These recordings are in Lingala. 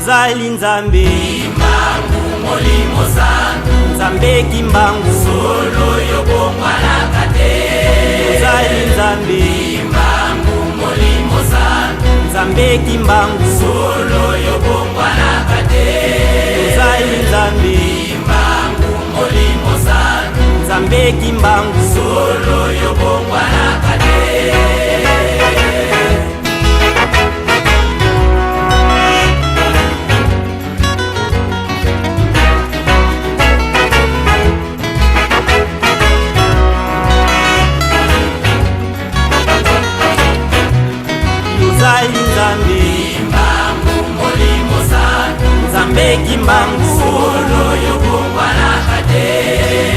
Ozali Nzambe Kimbangu Molimo Santu, Nzambe Kimbangu solo yo bongwanaka te. Ozali Nzambe Kimbangu Molimo Santu, Nzambe Kimbangu solo yo bongwanaka te. Ozali Nzambe Kimbangu Molimo Santu, Nzambe Kimbangu solo yo bongwanaka te. Ozali Nzambe Kimbangu Molimo Santu, Nzambe Kimbangu solo yo bongwanaka te.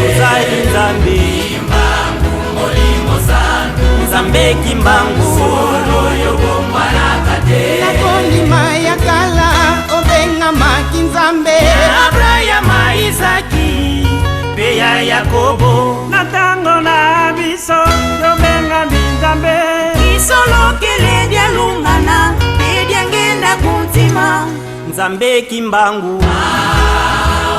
Ozali Nzambe Kimbangu Molimo Santu, Nzambe Kimbangu solo yo bongwanaka te. Nakondima ya kala obengamaki Nzambe. Abrahama, Isaki mpe ya Yakobo. Na ntango na biso tobengami Nzambe. Isolokele dialungana mpe diangenda kuntima. Nzambe Kimbangu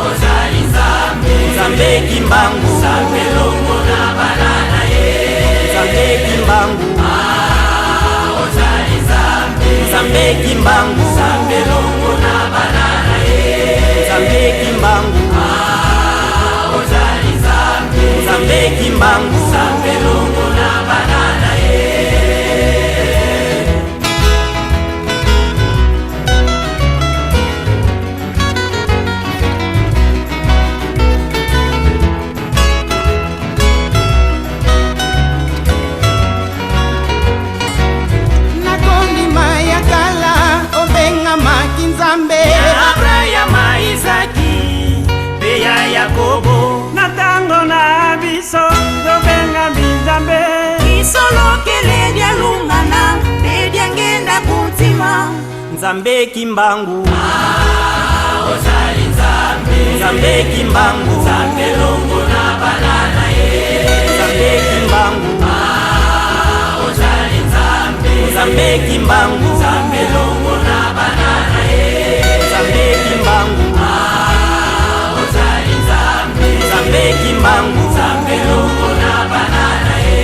Ozali Nzambe, Nzambe Kimbangu Nzambe longo na bana na ye. Nzambe Kimbangu Ozali Nzambe, Nzambe Kimbangu Nzambe longo na bana na ye. Nzambe Kimbangu Ozali Nzambe, Nzambe Kimbangu Nzambe longo na bana na ye. Nakondima ya kala obengamaki Nzambe. Abrahama, Isaki mpe ya Yakobo. Na ntango na biso tobengami Nzambe. Isolokele dialungana mpe diangenda kuntima. Nzambe Kimbangu Ozali Nzambe, Nzambe Kimbangu Nzambe longo na bana na ye. Nzambe Kimbangu Ozali Nzambe, Nzambe Kimbangu Nzambe longo na bana na ye. Nzambe Kimbangu Ozali Nzambe, Nzambe Kimbangu Nzambe longo na bana na ye.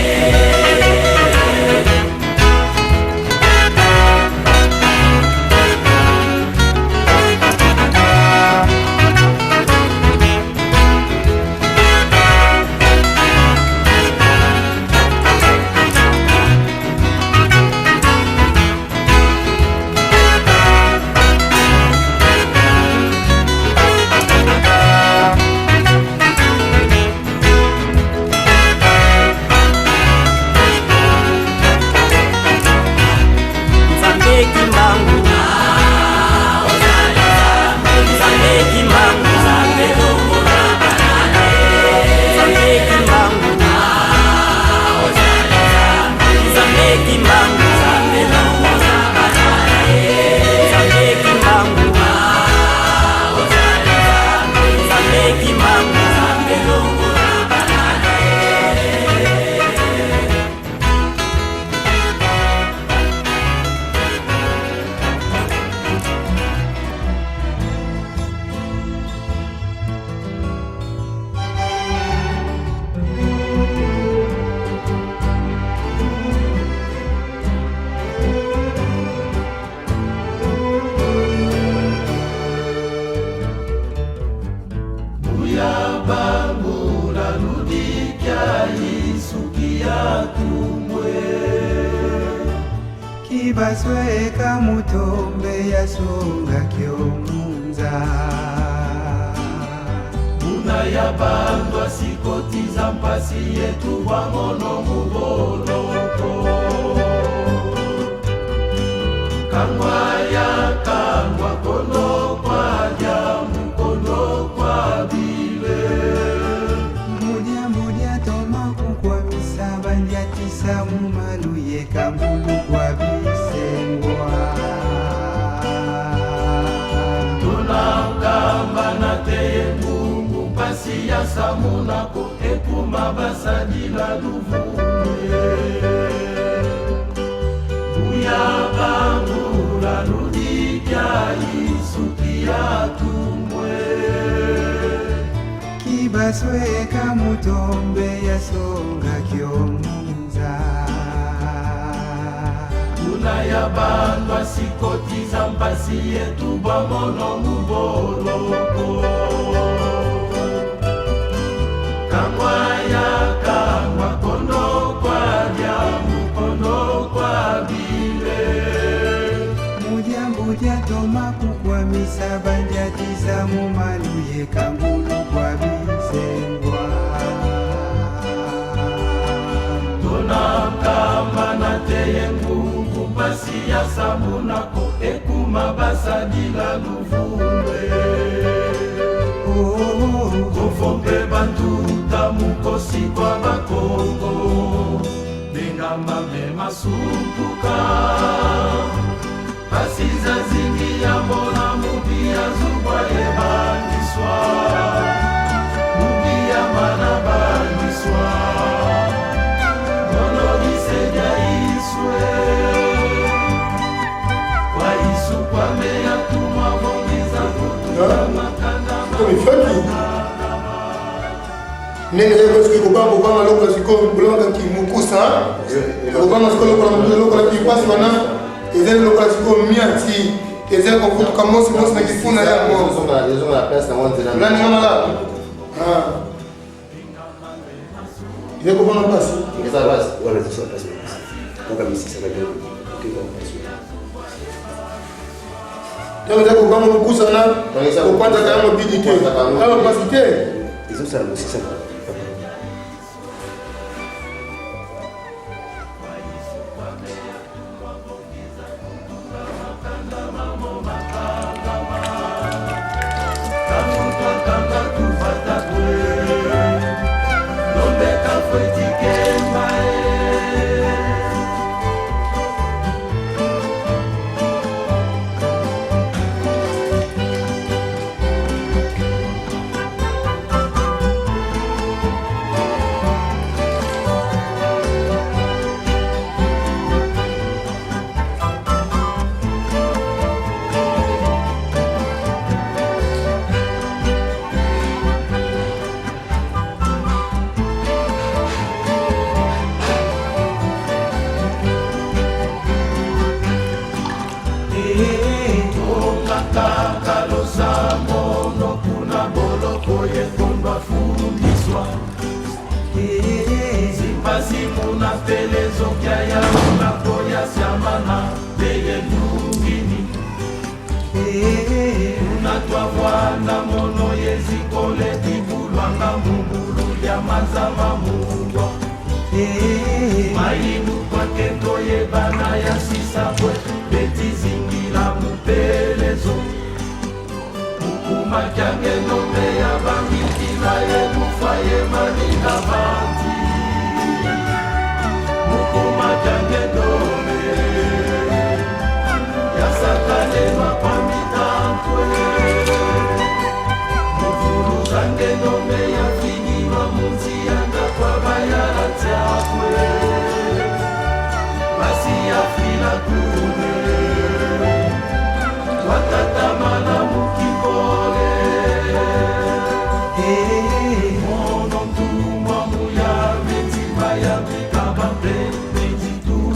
Nzambe Kimbangu Nzambe Kimbangu Nzambe longo na bana na ye. Nzambe Kimbangu Nzambe Kimbangu Nzambe longo na bana na ye. Nzambe Kimbangu Nzambe Kimbangu Nzambe longo na bana na ye. Kibasweka mutombe yasungaki omunza. Buna ya bandu asikotiza mpasi yetu bwangono muboloko kangwa ya kangwa kono kwa dia mukono kwa bile. Mudia mudia tomakukwamisa bandiatisa mumalu yekambulu kwa bisengwa. Tunakamba na te ngungu mpasi ya samunako ekuma basadila luvunye buya bangula ludikia isuki. Sweka mutombe yasonga kyomunza. Kuna ya bantu asikotiza mpasi yetu bamono muboloko. Kangwa ya kangwa kondo kwa diamu kondo kwa bile. Mudya mbudya toma kukwamisa bandyatisa mumalu yekangulu kwa bisengwa. Tonakamba na teye ngungu pasi ya sabunako ekuma basadila luvumbe. Kofompe bantuta mukosi kwa bakongo bengamba me masumpuka. Pasiza zingi ya mbona mubi ya zubwa yebandiswa. Mubi ya mana bandiswa. Nono bisedia iswe. Kwa isu kwa meya tumwa vongiza kutuka makanda. Ndenge ezali soki kobanga kobanga lokola sikoyo bolobaka kimukusa kobanga sikoyo lokola lokola kipasi wana ezali lokola sikoyo miati ezali kofutuka mosi mosi na kifuna yango nani ngamala ezali kobanga mpasi. Ntango ezali kobanga mokusa na kopanzaka yango bidi te awa mpasi te. Ezosala mosisa.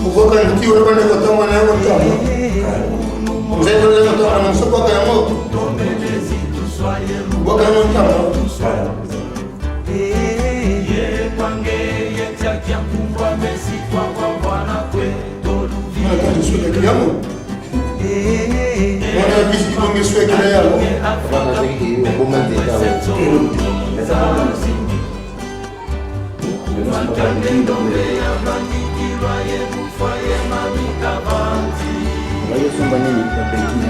Okoka nti oyo bana kotanga na yango ntango nzete oza kotanga na mosu bwaka yango bwaka yango ntango. Yango wana bisi kibonge swekela yango. Bayosomba nini babenki.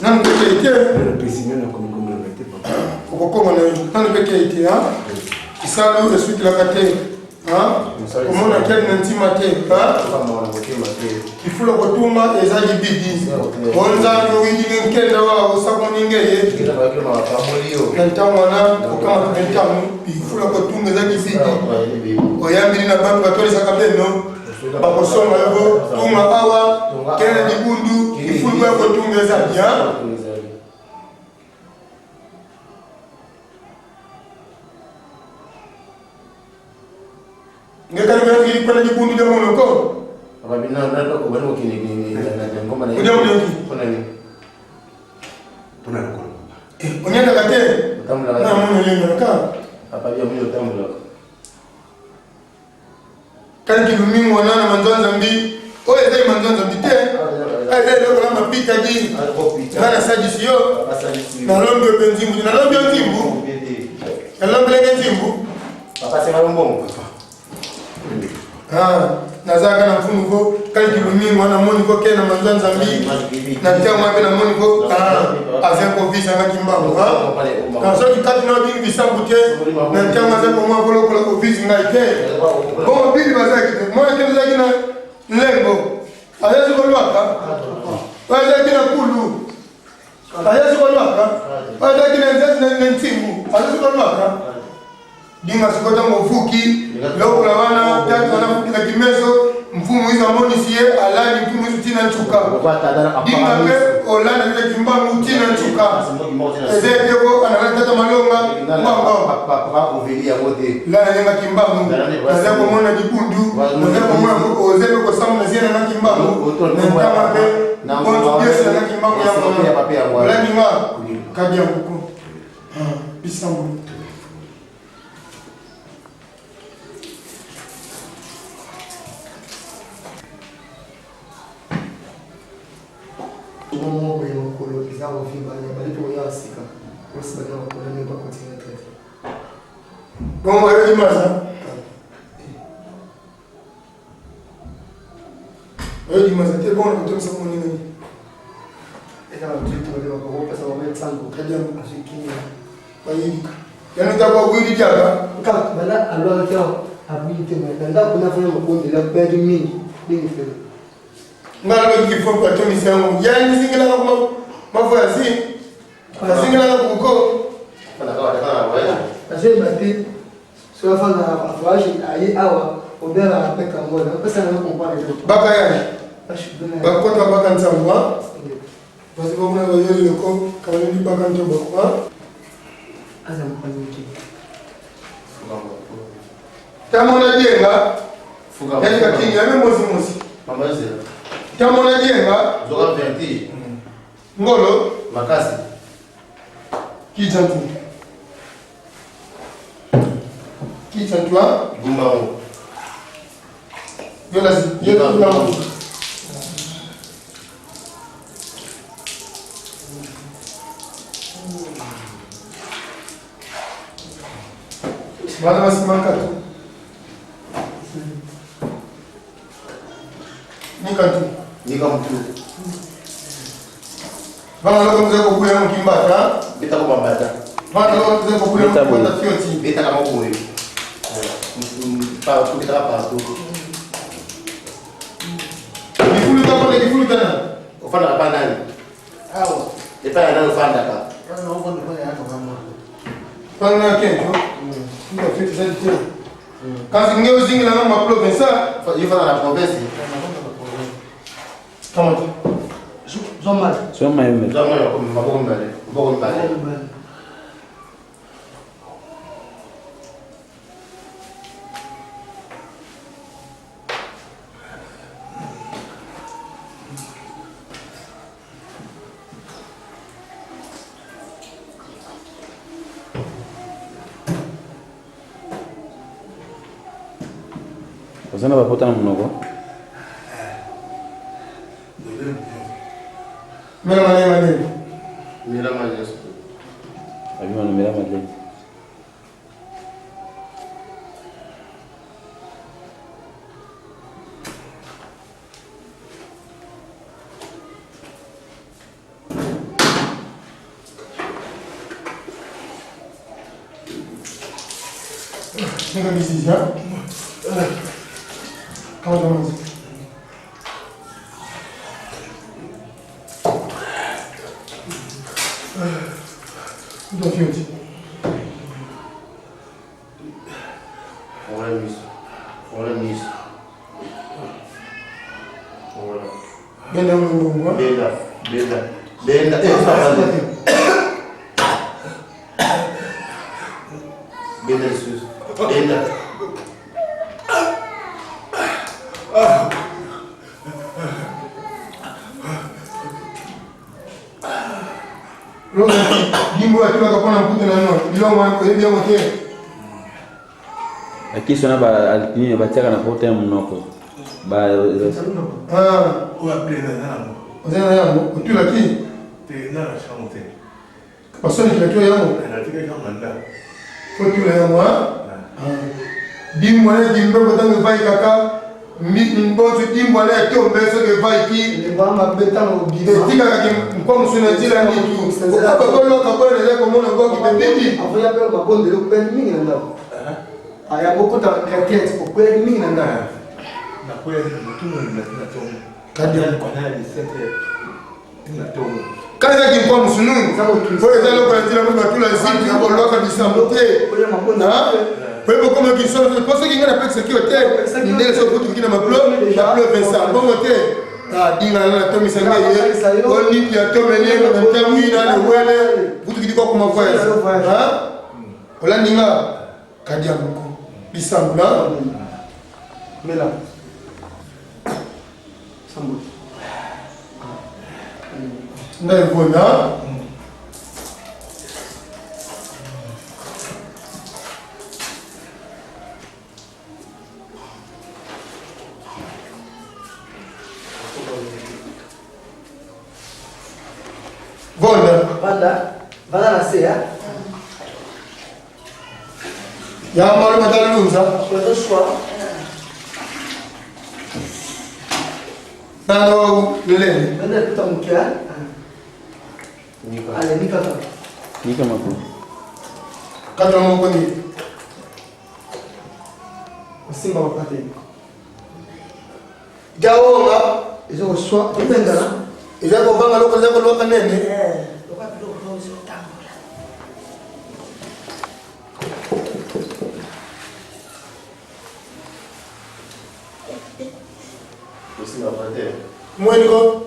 Nanu mpe kei te. Okokoma na yo nanu mpe kei te. Kisalu esukilaka te. Omona kiali na ntima te. Kifula kotumba eza libidi. Onzambe owidinge nkenda wa osakoninge ye. Na ntango wana okamata na ntango kifula kotumba eza libidi. Oyambili na bantu batolisaka beno. Bakosonga yo bo tunga awa kene libundu ifulu ya kotunga eza bien. Ngekali kwena kwena libundu lya monoko. Onyandaka te na mono elengaka. Kani kilumingu wana na manzanzambi oyo ezali manzanzambi te, eza eloko na mapita di nga nasalisi yo, nalombi yo mpe nzimbu, nalombi yo nzimbu, nalombeleke nzimbu. Nazalaka na mfumu ko kani kilumingu wana namoni ko ke na manzanzambi na ntango wana mpe namoni ko aza kovisa nga kimbangu. Soki kati na bingi bisambu te na ntango aza komwa kolokola kovisi ngai te. Bongo bili bazalaki te, mwana te ezalaki na lembo azalaki kolwaka, azalaki na kulu azalaki kolwaka, azalaki na nzasi na ntimbu azalaki kolwaka. Dinga sikoyo ntango ofuki lokola wana tata wana afukilaki meso, mfumu iso amonisi ye alandi mfumu iso ntina nsuka. Dinga mpe olanda tata kimbangu ntina nsuka. Eza eteko analandi tata malonga mbamba lana yenga kimbangu, naza komona libundu, naza komona oze mpe kosambo na zie nanga kimbangu na ntanga mpe kontu piese nanga kimbangu yango olandi nga kadi ya kuku bisango. Moko boye mokolo eza kovimba ya bali mpe koya sika osi bana makolo ndenge bakontinue traite. Bongo ayoki maza oyoki maza te, bongo nakotomisa bongo ndenge nini? Eza na nzoto bale bakopesa bango nsango. Kadi yango azwi kimia. Bayebika yango ntango akwili diaka. Kaka banda alwaki awa abwili te, na ndako nafana mabondela bayaki mingi mingi fele. Nga naloki kifo batomisa yango yangizingelaka mavoyasi azingelaka kuko. Azoyeba te soki afanda voyage aye awa obengaka mpe kangola opesa nango comprendre. Baka yai bakota baka nsango basi bakuna bayoli loko kabaleli baka nto bako. Aza mopanzi moke. Tamona dienga yalika kingi yame mosi mosi. Tamona dienga ngolo makasi. Kijantu kijantu a gumbango. Yolasi yola. Bana basimaka tu nika tu nika mutu. Bana loko mzee kokuya mukimbata. Beta ko bambata. Bana loko mzee kokuya mukimbata fioti. Beta kama boye partout, beta partout. Lifulu ta kone lifulu tana. Ofandaka pa nani? Awa. Epai ya nani ofandaka? Pana kento nga fioti zali te kasi nge ozingela nga ma province. Yo fanda na province. Kamata. Zwa Zwa mai. Zwa mai maboko mibale, maboko mibale. Oza na bapota na monoko. Mela malema malema. Mela malema. Abima na mela malema. Nika mizizi, ha? Kama jamanzi. Ndio fioti. Fongola miso. Fongola miso. Fongola. Benda ngongo. Benda, benda. Benda. Eh, papa. Benda lisusu. Benda. Limbo atulaka mpona mkuta na no bilongo wana oyebi yango te. Bakisi wana nini batiaka na pota ya monoko. Oza na yango otulaki basonikilaki yo yango otula yango dimbwa na dimbeko ntango evai kaka mbonso dimbwa na etombe soki evaiki etikaka nkwa mosusu na nzela nitu okokoloka boyo naza komona boki bebiki mabondeli okweyaki mingi na ndako yango okota retraite okweyaki mingi na ndako. Kaka ezaki nkwa mosusu oyo eza lokola nzela mo batula ziki ya kolwaka bisambo te po ekokoma kisoso po soki ngai napekisaki yo te ndenge soki okutuki na maplo maplo Vincent bongo te dingana na natomisa nde ye oniki ya tomeli na ntamwina na wele butukidi kokoma voyage olandi nga kadi ya moko bisambo na mela sambo ngai evona. Vonda. Vanda, vanda na se, hein? Ya malo matalunza. Ozo Nano lele. Vanda tuta moke, hein? Allez, nika kaka. Nika makolo. Kata moko ni. Osimba papa te. Jawonga. Eza koswa, ebengana. Eza kobanga loko eza koloka nene. Mweniko.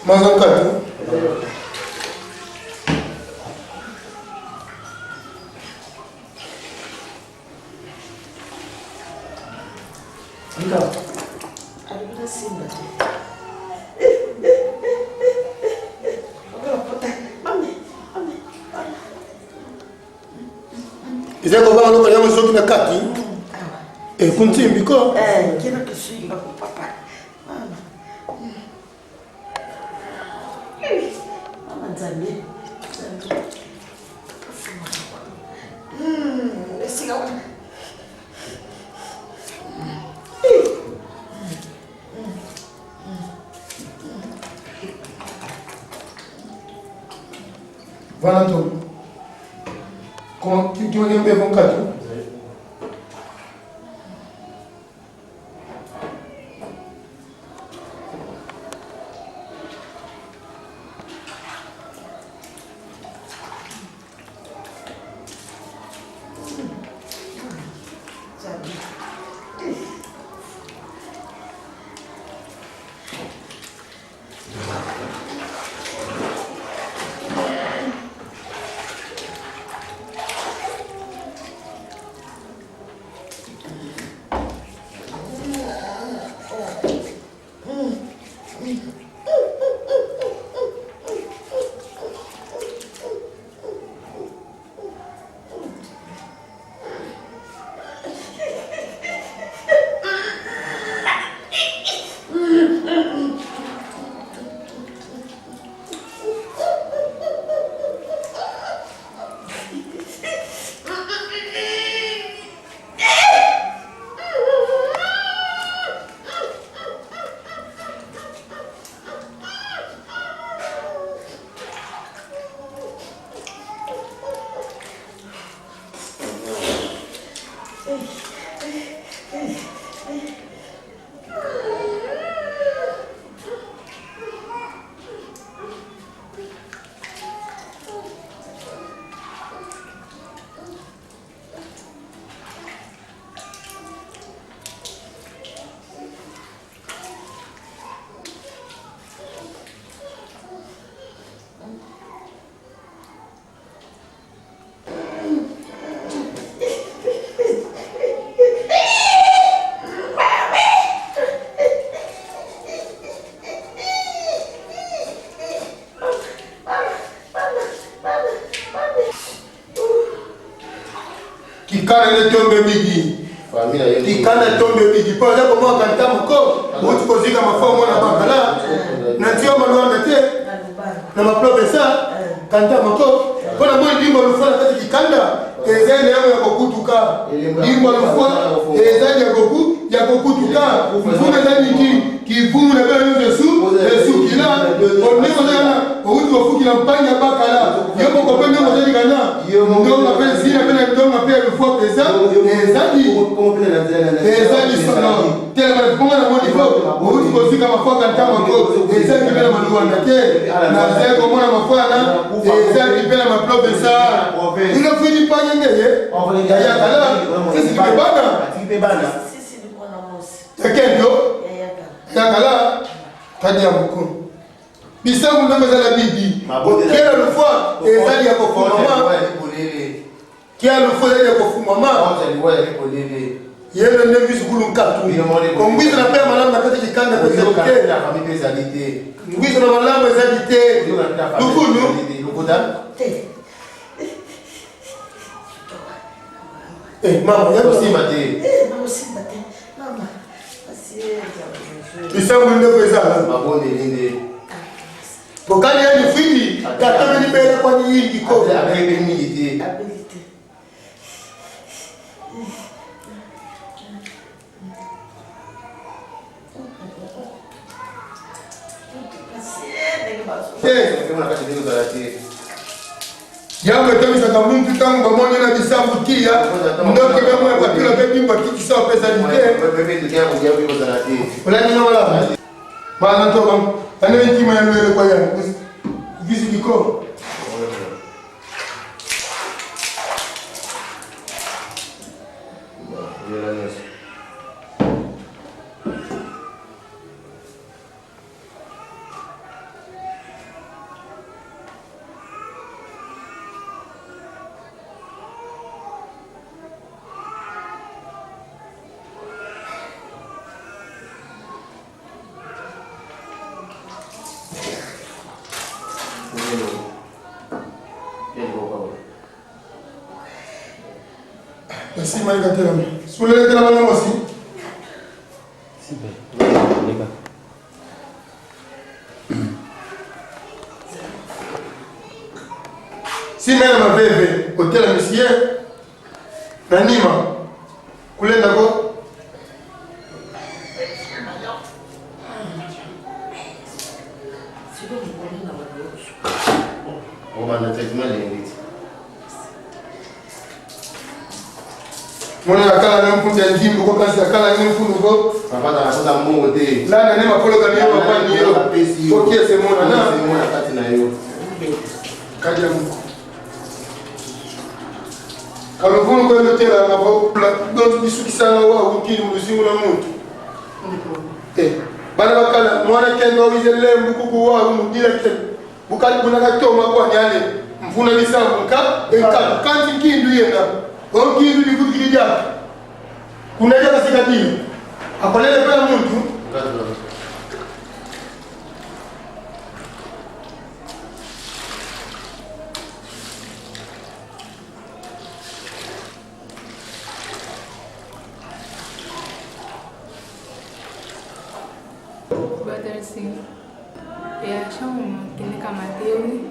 Mazankatu. Nika. Eza kobanga lokola yango soki na kati ekuntimbi ko. Voilà tout. Comment tu tu veux bien katu? Kikana ne tombe bigi. Kikana tombe bigi. Po aza komwaka ntango ko outi kozika mafo mwana bakala na ntio malwanda te na maprovensa kanta moko mpo na moi limbo lufwa na kati kikanda eza na yango ya kokutuka limbo lufwa eza ya kokutuka mfuna eza niki kivumu na bino nyonso esu esukila ondenge ozalana outi kofukila mpangi ya bakala yo moko mpe ndenge ozalikana ndonga mpe nzila mpe na ndonga mpe ya lufwa mpenza ezali ezali solo telema bongo na moni fo outi kozika mafwaka ntango ko ezali mpe na maluwanda te nazali komona mafwana ezali mpe na maprovensa ino fini mpangi ngeye yayakala sisi kipe bana Ekendo yakala kadi ya mokolo bisangu ndenge ezala bibi kela lufwa ezali ya kofungwama kela lufwa ezali ya kofungwama yelo nde visukulu nkatu kongwiza na mpe ya malamu na kati kikanda mpe ezali te ngwiza na malamu ezali te lukulu Eh, mama ya kosimba te eh, nakosimba te mama lisango ndeko ezala mabondeli nde bokani ya lifwiti tata libela kwani yingi ko abeli mingi te Yango etambisaka muntu ntango bamoni na bisambu kiya ndoki bamona patula mpe bimba kikisa opesa lite olandi nga malamu bana to bana nkima ya lwele kwa ya visi kiko Nsima ikatelama suleletelama na mwasi Sima na maveve kotelemisi ye na nima kulenda ko obanda traitement ndenge nini mwana ya kala na mpundu ya nzimbu ko kasi ya kala ni mpundu ko papa na kota mbongo te lana ne mapolo kani yo papa ni yo ko kiese mona na mona kati na yo kadi ya mko kaluvulu ko lotela na ko donc bisukisanga wa ukili muluzingu na muntu te bana bakala mwana kendo wize lembu kuku wa mudila kendo bukali bunaka toma kwa nyale mvuna misango nka enka kanti nkindu yena onkindu likukili lyake kunaja kasika dini akolele pela muntu Boa tarde, senhor. Eu chamo-me Kinika Mateus,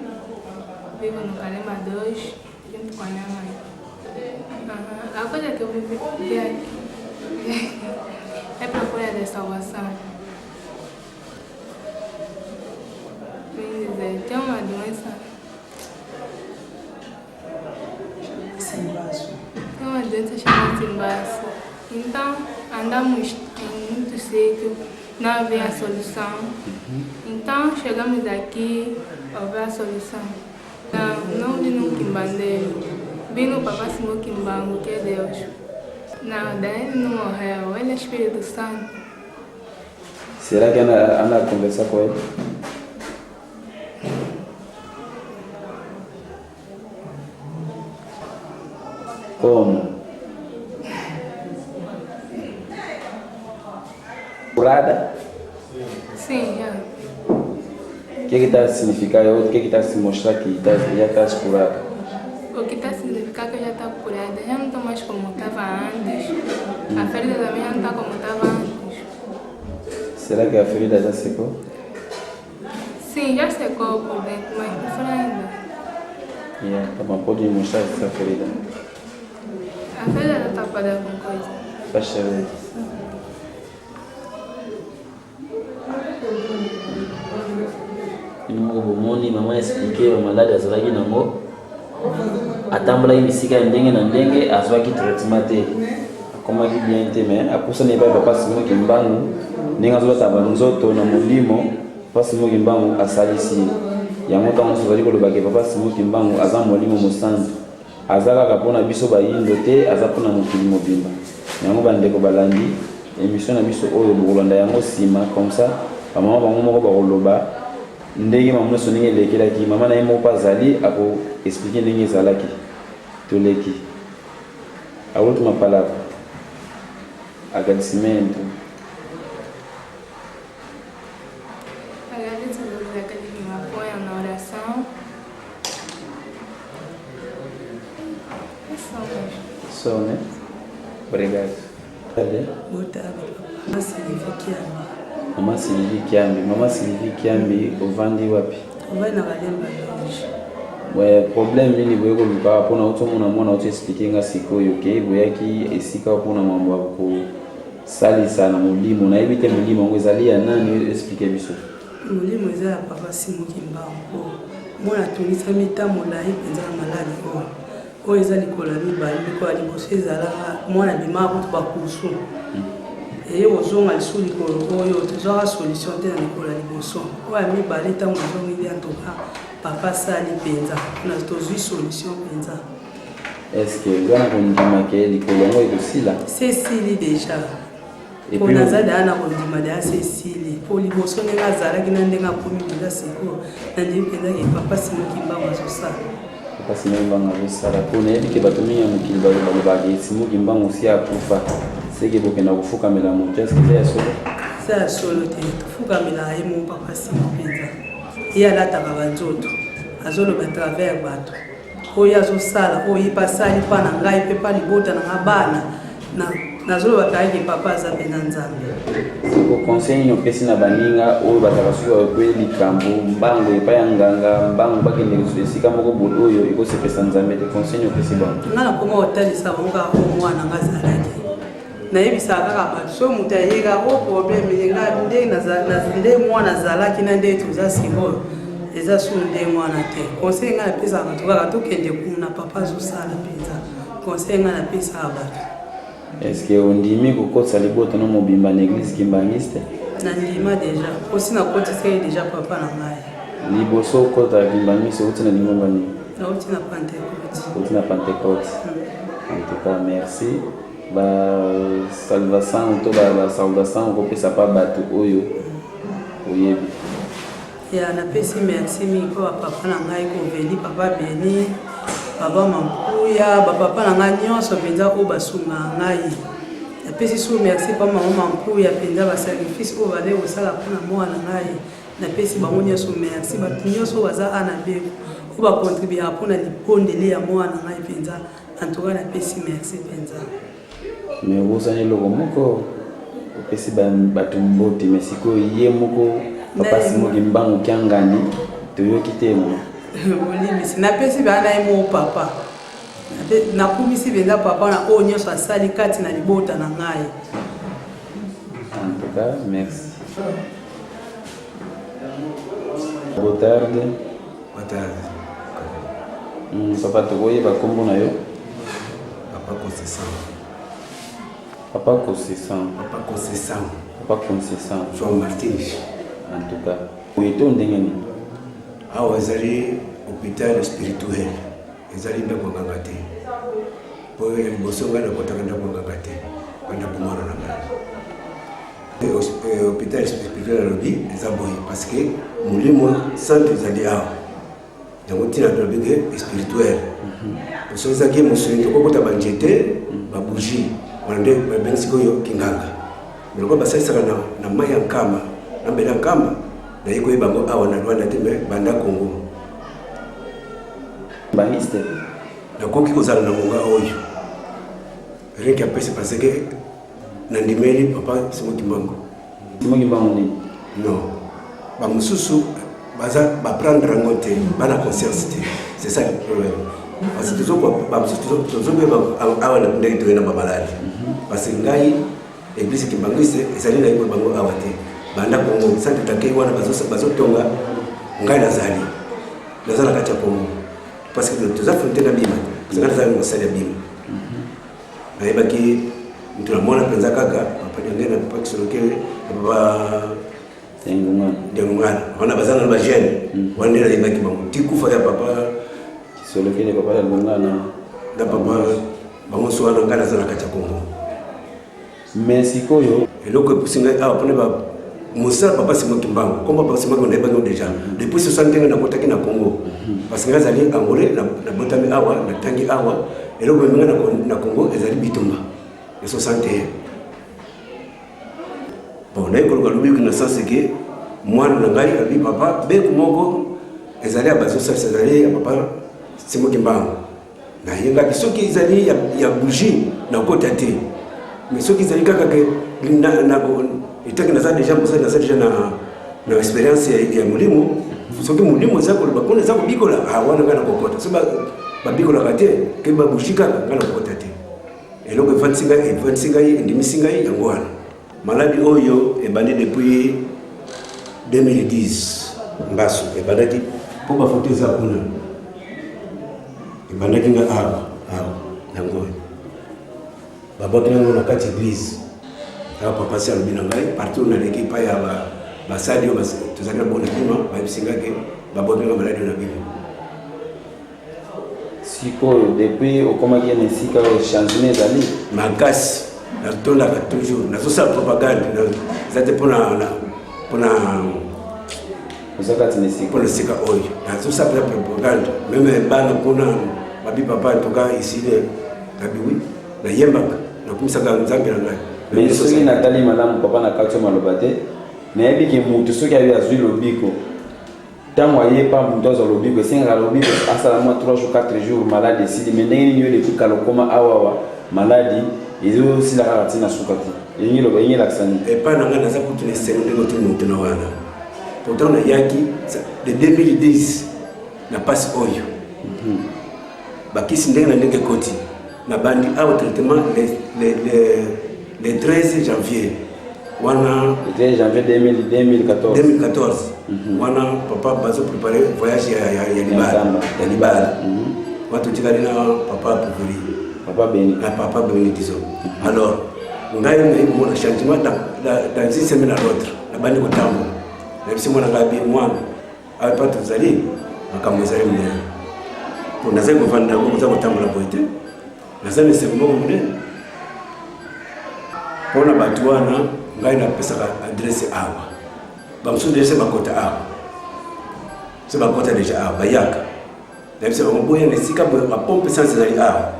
vivo no Calema 2, junto com a minha mãe. Uhum. A coisa que eu vim ver aqui é procura de salvação. Vim dizer, tem uma doença. Sem vaso. Tem uma doença chamada Quimbassa. Então, andamos em muito sítio, não havia solução. Então, chegamos aqui, houve a solução. Não, não vi no quimbandeiro, vi no Papa Simão Kimbangu, que é Deus. Não, daí ele não morreu, ele é Espírito Santo. Será que anda, anda a conversar com ele? Como? Curada? Sim, já. O que é que está a significar? O que é que está a se mostrar que tá, já estás curada? O que está a significar que eu já estou curada, já não estou mais como estava antes. A ferida também já não está como estava antes. Será que a ferida já secou? Sim, já secou por dentro, mas por fora ainda. Yeah, tá bom, pode me mostrar essa ferida. A ferida está tapada com coisa. Faz ver. Bino moko bomoni mama explike bamaladi azalaki nango atambolaki bisika ya ndenge na ndenge azwaki traitement te akomaki bien te mais apusani epai papa Simon Kimbangu ndenge azolata banzoto na molimo papa Simon Kimbangu asalisi ye yango ntango nyonso ozali koloba ke papa Simon Kimbangu aza molimo mosantu aza kaka mpona biso bayindo te aza mpona mokili mobimba yango bandeko balandi emission na biso oyo bokolanda yango nsima comme ça bamama bango moko bakoloba ndenge mama nyonso ndenge elekelaki mama na ye moko mpe azali ako expliquer ndenge ezalaki toleki a última palavra agradecimento. Agradeço a todos aqueles que me apoiam na oração. É só mesmo. Só, né? Obrigado. Boa tarde, papa. Sylvie Kiambi. Mama Sylvie Kiambi. Mama Sylvie Kiambi, ovandi wapi? Ovandi na Kalemba Loge. Ouais, problème nini boye koluka mpona otomona mwana oto explike nga sikoyo ke boyaki esika mpona mambo ya kosalisa na molimo nayebi te molimo yango ezali ya nani explike biso. Molimo eza ya papa Simon Kimbangu. Mwana atungisami ntango molai mpenza na maladi oyo. Oyo eza likolo ya mibale, likolo ya liboso ezalaka mwana abimaka kutu bakusu eye kozonga lisusu likolo oyo tozwaka solution te na likolo ya liboso. Oyo ya mibale ntango ezongeli antoka papa asali mpenza na tozwi solution mpenza. Est-ce que oza na kondima ke likolo yango ekosila? Se esili deja. Po naza deja na kondima deja se esili. Po liboso ndenge azalaki na ndenge akomi mpenza sikoyo, nandimi mpenza ke papa Simon Kimbangu azosala. Papa Simon Kimbangu azosala. Po nayebi ke bato mingi ya mokili balobaka ke Simon Kimbangu si akufa, seke bokenda kofukamela moto. Est-ce que eza ya solo? Eza ya solo te. Tofukamelaka ye moko papa Simon mpenza. Ye alataka ba nzoto, azoloba à travers bato. Oyo ye azosala, oyo ye pe asali mpa na ngai mpe mpa libota na nga bana, na nazoloba kaka ke papa aza mpenza Nzambe. Siko conseil nini opesi na baninga oyo bazalaka soki bakweli likambo mbango epai ya nganga mbango bakende esika moko boye oyo ekosepesa Nzambe te, conseil nini opesi bango? Nga nakoma kotalisa bango kaka oyo mwana nga azalaki. Nayebisaka kaka bato soki moto ayeka o problème ye nga nde nde mwana azalaki na nde toza sikoyo eza su ndenge wana te. Conseil nga napesaka bato kaka tokende kuna papa azosala mpenza. Conseil nga napesaka bato. Est-ce que ondimi kokotisa libota no mobimba na église kimbanguiste? Nandima deja, osi nakotisaki deja papa na ngai. Liboso okota kimbanguiste outi na lingomba nini? Nauti na Pentecote. Outi na Pentecote. En tout cas, merci. Ba salvação to ba saudação okopesa pa bato oyo oyebi. Ya napesi merci mingi mpo bapapa na ngai Koveli, papa Beni, papa Mampuya, bapapa na ngai nyonso mpenza oyo basungaka ngai. Napesi su merci mpa mama Mampuya mpenza basacrifice oyo bazali kosala mpona mwana na ngai. Napesi bango nyonso merci, bato nyonso oyo baza ana beko oyo bakontribuaka mpona libondeli ya mwana na ngai mpenza. En tout cas napesi merci mpenza. Mais obosani eloko moko, opesi bato mbote mais sikoyo ye moko papa Simon Kimbangu Kiangani toyoki te mo. Bolimbisi, napesi bana na ye moko papa. Nakumisi mpenza papa na oyo nyonso asali kati na libota na ngai. En tout cas, merci. Boa tarde. Boa tarde. Papa, tokoyeba nkombo na yo? Papa Conceição. Papa Conceição. Papa Conceição. Papa Conceição. João Martins. En tout cas, boye to ndenge nini? Awa ezali hôpital spirituel, ezali ndako ya nganga te. Po ya liboso ngai nakotaka ndako ya nganga te, banda bomwana na ngai. Hôpital spirituel alobi eza boye parce que molimo santu ezali awa. Yango ntina tolobi ke spirituel. Soki ezalaki mosuni tokokota banjete, babougie, wana nde babengi sikoyo kinganga. Mais lokola basalisaka na mai ya nkamba, na mbela ya nkamba, naye koyeba yango awa na Luanda te, mais banda Congo. Bangiste. Nakoki kozala na ngonga oyo rien qu'apesi parce que nandimeli papa Simon Kimbangu. Simon Kimbangu nini? Non. Ba mosusu baza ba prendre yango te, bana conscience te. C'est ça le problème. Parce que tozo ba mosusu tozo tozo awa na ndenge toye na ba maladi. Parce que ngai église Kimbanguiste ezali na bango awa te. Banda Congo, centre d'accueil wana bazo bazotonga ngai nazali. Naza na kati ya Congo. Parce que toza frontière na Bima. Parce que ngai nazali mosali ya Bima. Nayebaki moto na mwana mpenza kaka papa Diangenda na papa Kisolokele na papa Diangungana wana baza na ba jeune wana nde nayebaki bango ti kufa ya papa Kisolokele, papa Diangungana na papa bango so wana ngai naza na kati ya Congo. Mais sikoyo eloko epusi ngai awa mpona ba mosala papa Simon Kimbangu, kombo papa Simon Kimbangu nayebaki yango deja depuis 60 ndenge nakotaki na Congo, parce que ngai azali angolais, nabotami awa, natangi awa. Eloko ememi ngai na Congo ezali bitumba ya 61. Bon, naye koluka lobiko na sens ke mwana na ngai alobi papa beku moko ezali ya bazosalisa ezali ya papa Simon Kimbangu. Nayebaki soki ezali ya bougie nakota te, mais soki ezali kaka ke etaki naza deja mosali, naza deja na experience ya molimo. Soki molimo eza koloba kuna eza kobikola, ah, wana ngai nakokota. Soki babikolaka te ke babougie kaka, ngai nakokota te. Eloko evandisi ngai, evandisi ngai, endimisi ngai yango wana. Maladi oyo ebandi depuis 2010, mbasu ebandaki mpo bafoto eza kuna, ebandaki nga awa awa, yango oyo babwaki yango na kati eglise awa. Papa si alobi na ngai partout naleki epai ya basali oyo tozalaki na bango na Bima, bayebisi ngai ke babwaki nga maladi oyo na Bima. Sikoyo depuis okomaki na esika oyo changement ezali makasi. Natondaka toujours, nazosala propagande, eza te mpona oza kati na esika, mpona esika oyo nazosala mpenza propagande. Meme bana kuna babi papa en tout cas ici nabi oui, nayembaka, nakumisaka Nzambe na ngai. Mais soki natali malamu papa, na kati yo maloba te, nayebi ke motu soki ayo azwi lobiko, ntango aye pa moto azwa lobiko, esengaka lobiko asala mwa 3 jours 4 jours, maladi esili. Mais ndenge nini yo depuis kala okoma awawa, maladi ezosila kaka ntina suka te? Elingi loba, elingi elakisa nini? Epai na ngai naza kutu na esengo ndenge otuni motuna wana. Pourtant nayaki de 2010 na pasi oyo, bakisi ndenge na ndenge ekoti. Nabandi awa traitement le 13 janvier wana. Le 13 janvier 2014. 2014 wana papa bazo préparer voyage ya libala, ya libala wana totikali na papa Puveli. Papa Beni. Na papa Beni disons. Alors ngai nayi komona changement dans une semaine à l'autre, nabandi kotambola. Nayebisi mwana ngai bi mwana awa epa tozali makambo ezali monene, po nazali kovanda yango koza kotambola boye te. Naza na esengo moko monene mpona bato wana. Ngai napesaka adresse awa, bamosusu deja se bakota awa, se bakota deja awa, bayaka, nayebisa bango boya na esika boye, bapompe essence ezali awa,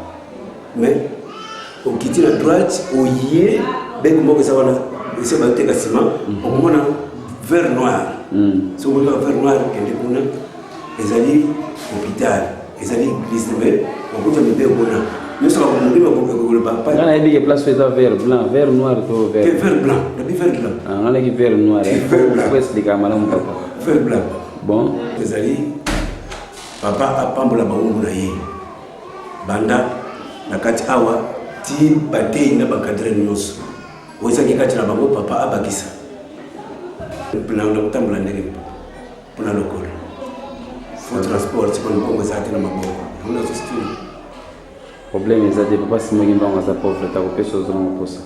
mais okiti na droite, oye beke moko eza wana esi bazoteka nsima, okomona verre noir. Soki omoni kaka verre noir, kende kuna, ezali hôpital, ezali église, mais okuta mibeko kuna nyonso bakomolima koloba. Nga nayebi ke place oyo eza vert blanc, vert noir to vert? Te, vert blanc, nabi vert blanc. Ah, nga nayaki vert noir. Vert blanc. Faut expliquer malamu papa. Vert blanc. Bon. Ezali papa apambola bawumbu na ye banda na kati awa ti batei na bacadre nyonso oyo ezalaki kati na bango. Papa abakisa na kotambola ndenge mpona lokolo fo transport sikoyo mbongo ezala te na maboko, yango nazosituna. Problème eza te, papa Simon Kimbangu aza pauvre, takopesa ozongo mposa.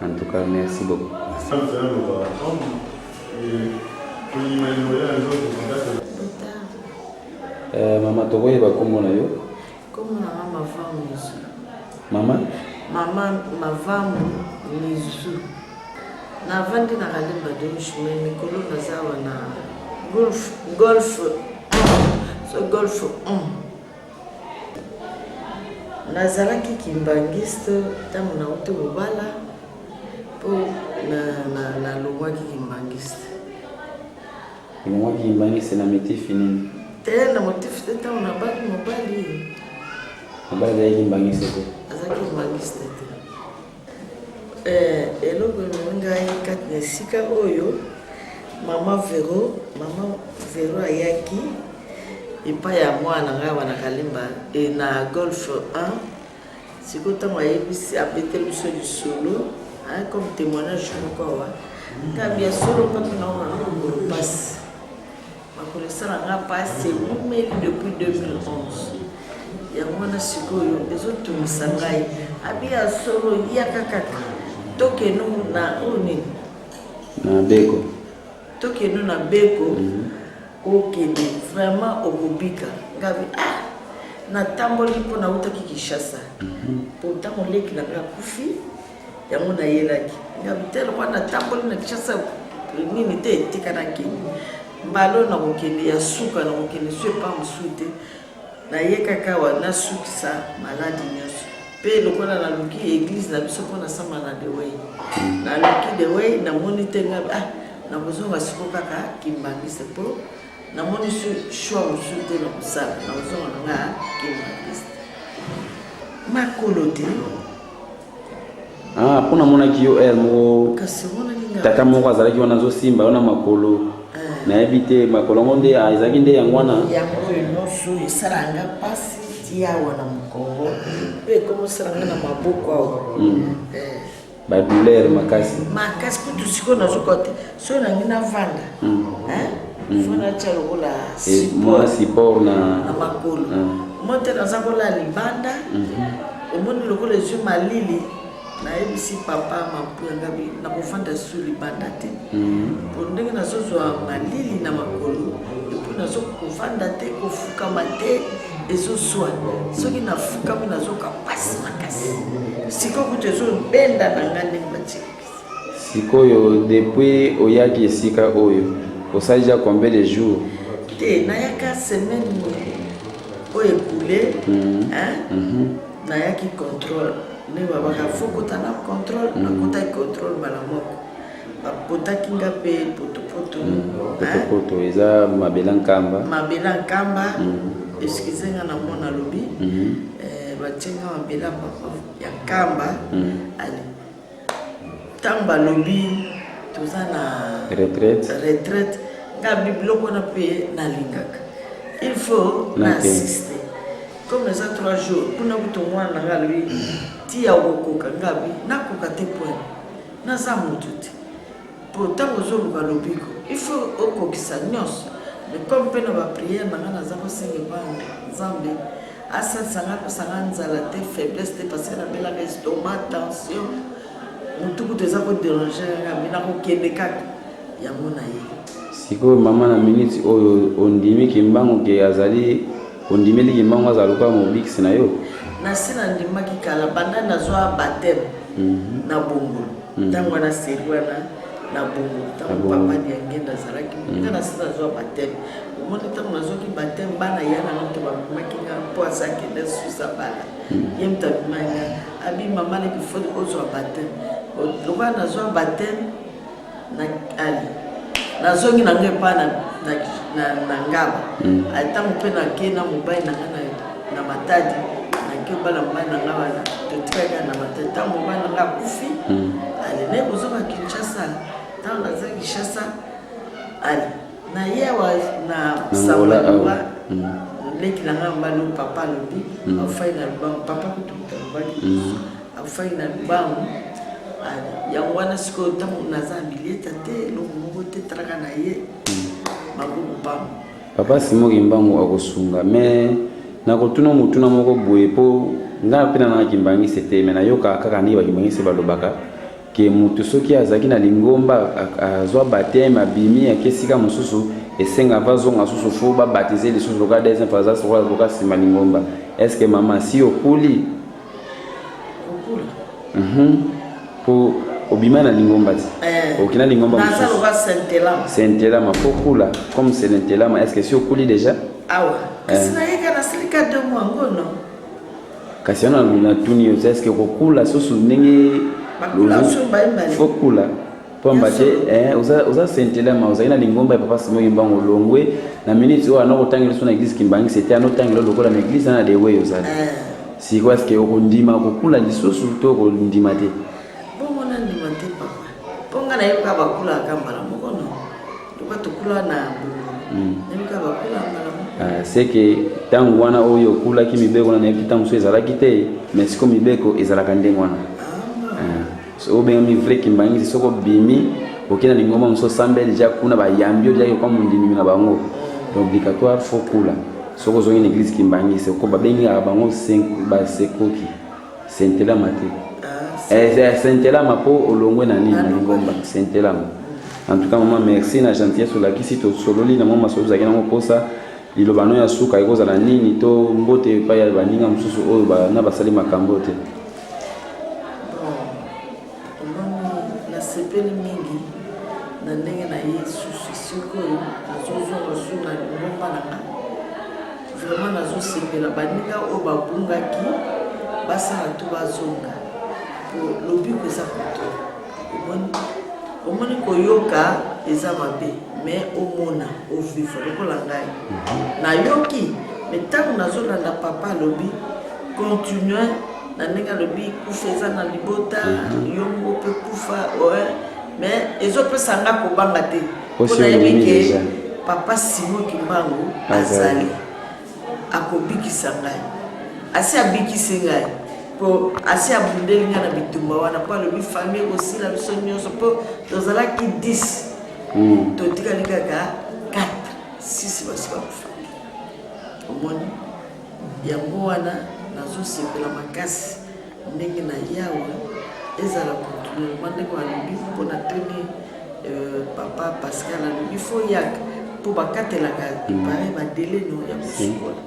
En tout cas, merci beaucoup. Euh, mama tokoyeba nkombo na yo? Nkombo na nga Mavamu Mizu. Mama? Mama Mavamu Mizu. Navandi na Kalemba Douche, mais mikolo naza awa na Golf, Golf 1. So Golf 1. Nazalaki kimbanguiste ntango nauti kobala mpo nalongwaki kimbanguiste. Olongwaki kimbanguiste na motif nini? Te, na motif te, ntango nabali mobali. Mobali azalaki kimbanguiste te? Azalaki kimbanguiste te. Eh, eloko ememi ngai kati na esika oyo, mama Vero, mama Vero ayaki epai ya mwana na ngai awa na Kalemba e, na Golf 1. Sikoyo ntango ayebisi, abeteli biso lisolo hein, comme témoignage moko awa ngambi ya solo mpaka naona na makolo mpasi, makolo esala nga mpasi ewumeli depuis 2011. Yango wana sikoyo ezotungisa ngai. Abi ya solo, yaka kaka tokeno na oyo nini, Na beko. Tokeno na beko. Okende vraiment okobika. Ngabi ah, natamboli mpo nautaki Kinshasa mpo ntango leki na ngai akufi, yango nayelaki. Ngabi te, lokwa natamboli na Kinshasa nini te, etika nakende mbala oyo nakokende ya suka, nakokende so epa mosusu te. Naye kaka awa nasukisa maladi nyonso. Mpe lokola naluki eglise na biso mpo nasamba na The Way, naluki The Way namoni te. Ngabi ah, nakozonga siko kaka kimbangiste mpo namoni su choix mosusu te na kosala, nakozonga na nga kimbangiste. Makolo te. Ah, mpo namonaki yo heure moko. Kasi omonaki nga? Tata moko azalaki wana azosimba yo na makolo. Nayebi te makolo yango nde ah, ezalaki nde yango wana. Yango oyo nyonso esala nga mpasi ti awa na mokongo, mpe ekomosala nga na maboko awa. Eh. Badouleur makasi. Makasi kutu sikoyo nazokoka te. Soki nangi navanda, faut natya lokola Eh, mwa support na na makolo. Mo te naza kolala libanda. Omoni lokola ezwi malili, nayebisi papa Mampuya, ngabi nakofanda su libanda te po ndenge nazozwa malili na makolo, et puis nazokovanda te, kofukama te, ezoswa. Soki nafukami nazoka mpasi makasi. Sikoyo kutu ezobenda na nga ndenge batiekisi. Sikoyo depuis oyaki esika oyo, osali ja combien de jours? Te, nayaka semaine oyo ekule, hein? Nayaki contrôle, ndenge babaka faut kota na contrôle. Nakotaki contrôle mbala moko, bapotaki nga mpe potopoto, hein? Potopoto eza mabela nkamba. Mabela nkamba. Excuse nga na mona alobi. Eh, batie nga mabela papa ya nkamba. Ale, ntango balobi toza na retraite, retraite, nga biloko wana mpe nalingaka, il faut na Nakende. assiste comme eza 3 jours kuna. Kutu mwana na nga alobi ti ya kokoka, nga bi nakoka te point naza motu te, po ntango ozoluka lobiko il faut okokisa nyonso. Mais comme mpe na baprière na nga naza kosenga epa Nzambe asalisa nga, apesa nga nzala te, faiblesse te, parce que nabelaka estomac, tension, motu kutu eza kodéranger nga, me nakokende kaka yango na ye. Sikoyo mama, na minute oyo ondimi Kimbangu ke azali, ondimeli Kimbangu azala lokola mobikisi na yo? Nasi nandimaki kala, banda nazwa baptême na Bongolo. Ntango wana seri wana na Bongolo, ntango Na Bongolo. papa Diangenda azalaki, nga nasi nazwa baptême. Omoni, ntango nazwaki baptême, bana ya nanga moto bamemaki nga mpo aza akende susa bana. Ye moto abimaki nga, abi mama leki faut ozwa baptême. Lokola nazwa baptême na ali, nazongi na ngai epa na Ngaba. Ntango mpe nake na mobali na ngai na Matadi, nake obala mobali na ngai wana, totikaki kaka na Matadi. Ntango mobali na ngai akufi, ale naye kozonga Kinshasa. Ntango naza Kinshasa, ale naye awa na Na sango Angola awa. liwa leki na ngai mobali oyo papa alobi afai na lubango, papa kutu moto alobaki afai na lubango. Ale yango wana sikoyo ntango naza bilieta te, eloko moko te, talaka na ye maboko pamba. Papa Simon Kimbangu akosunga, me nakotuna motuna moko boye mpo Nga mpe na nanga kimbangiste te, mais nayokaka kaka ndenge bakimbangiste balobaka ke moto soki azalaki na lingomba azwa baptême abimi ake esika mosusu esenga ava azonga susu fo babatize lisusu lokola deuxième fois aza lokola lokola nsima lingomba. Est ce que mama si okuli? Kokula. Po obima na lingomba ti Eh. okenda lingomba Naza mosusu lokola Saint-Elama. Saint-Elama fo okula comme Saint-Elama, est ce que si okuli déjà? Awa. Kasi Eh. nayeka nasilika 2 mois ngono. Kasi wana natuni yo, est ce que okokula susu ndenge Bakula susu mbayimbali. Fo kula pamba te eh, oza Saint-Elama, ozali na lingomba ya papa Simon Kimbangu, olongwe na minute oyo ana kotangela so na église Kimbangu te, anotangela lokola na église na dewe ozali sikoyo, est ce que okondima kokula lisusu to okondima te? Bongo nandima te papa. Mpo nga nayebi kaka bakulaka mbala moko no. Lokola tokula na bongo. Nayebi kaka bakula mbala moko. Ah, c'est que ntango wana oyo okulaki mibeko wana nayebi te ntango mosusu ezalaki te, mais sikoyo mibeko ezalaka ndenge wana. Ah, so obengami vrai kimbangisi soki obimi okei na lingomba mosusu osambeli deja kuna bayambi yo deja okwa mondimi na bango, donc obligatoire fo kula. Soki ozongi na église kimbangisi oko babengaka bango basekoki sentelama te. Eh, eh, sentelama mpo olongwe na nini na lingomba sentelama. En tout cas mama, merci na gentillesse olakisi. Tosololi na mwa masolo ozalaki nango mposa. Liloba no ya suka ekozala nini to mbote epai ya baninga mosusu oyo na basali makambo te? Omoni, nasepeli mingi na ndenge na ye susu sikoyo nazozonga su na lingomba na nga. Vraiment nazosepela. Baninga oyo babungaki basala to bazonga, po lobiko eza koto. Omoni, omoni koyoka eza mabe, mais omona ovivre lokola ngai nayoki. Mais ntango nazolanda papa alobi continue na ndenge alobi kufa eza na libota, yo moko mpe kufa ouais. Mais ezopesa nga kobanga te mpo Osi nayebi ondimi ke déjà. papa Simon Kimbangu Azali. azali, akobikisa ngai, asi abikisi ngai mpo asi abundeli ngai na bitumba wana, mpo alobi famille ekosila biso nyonso, mpo tozalaki 10, totikali kaka 4, 6 basi bakufaki. Omoni yango wana nazosepela makasi ndenge na yawe ezala continuellement ndenge balobi mpo na tuni papa Pascal alobi fo yaka mpo bakatelaka ipare badele no ya kosukola.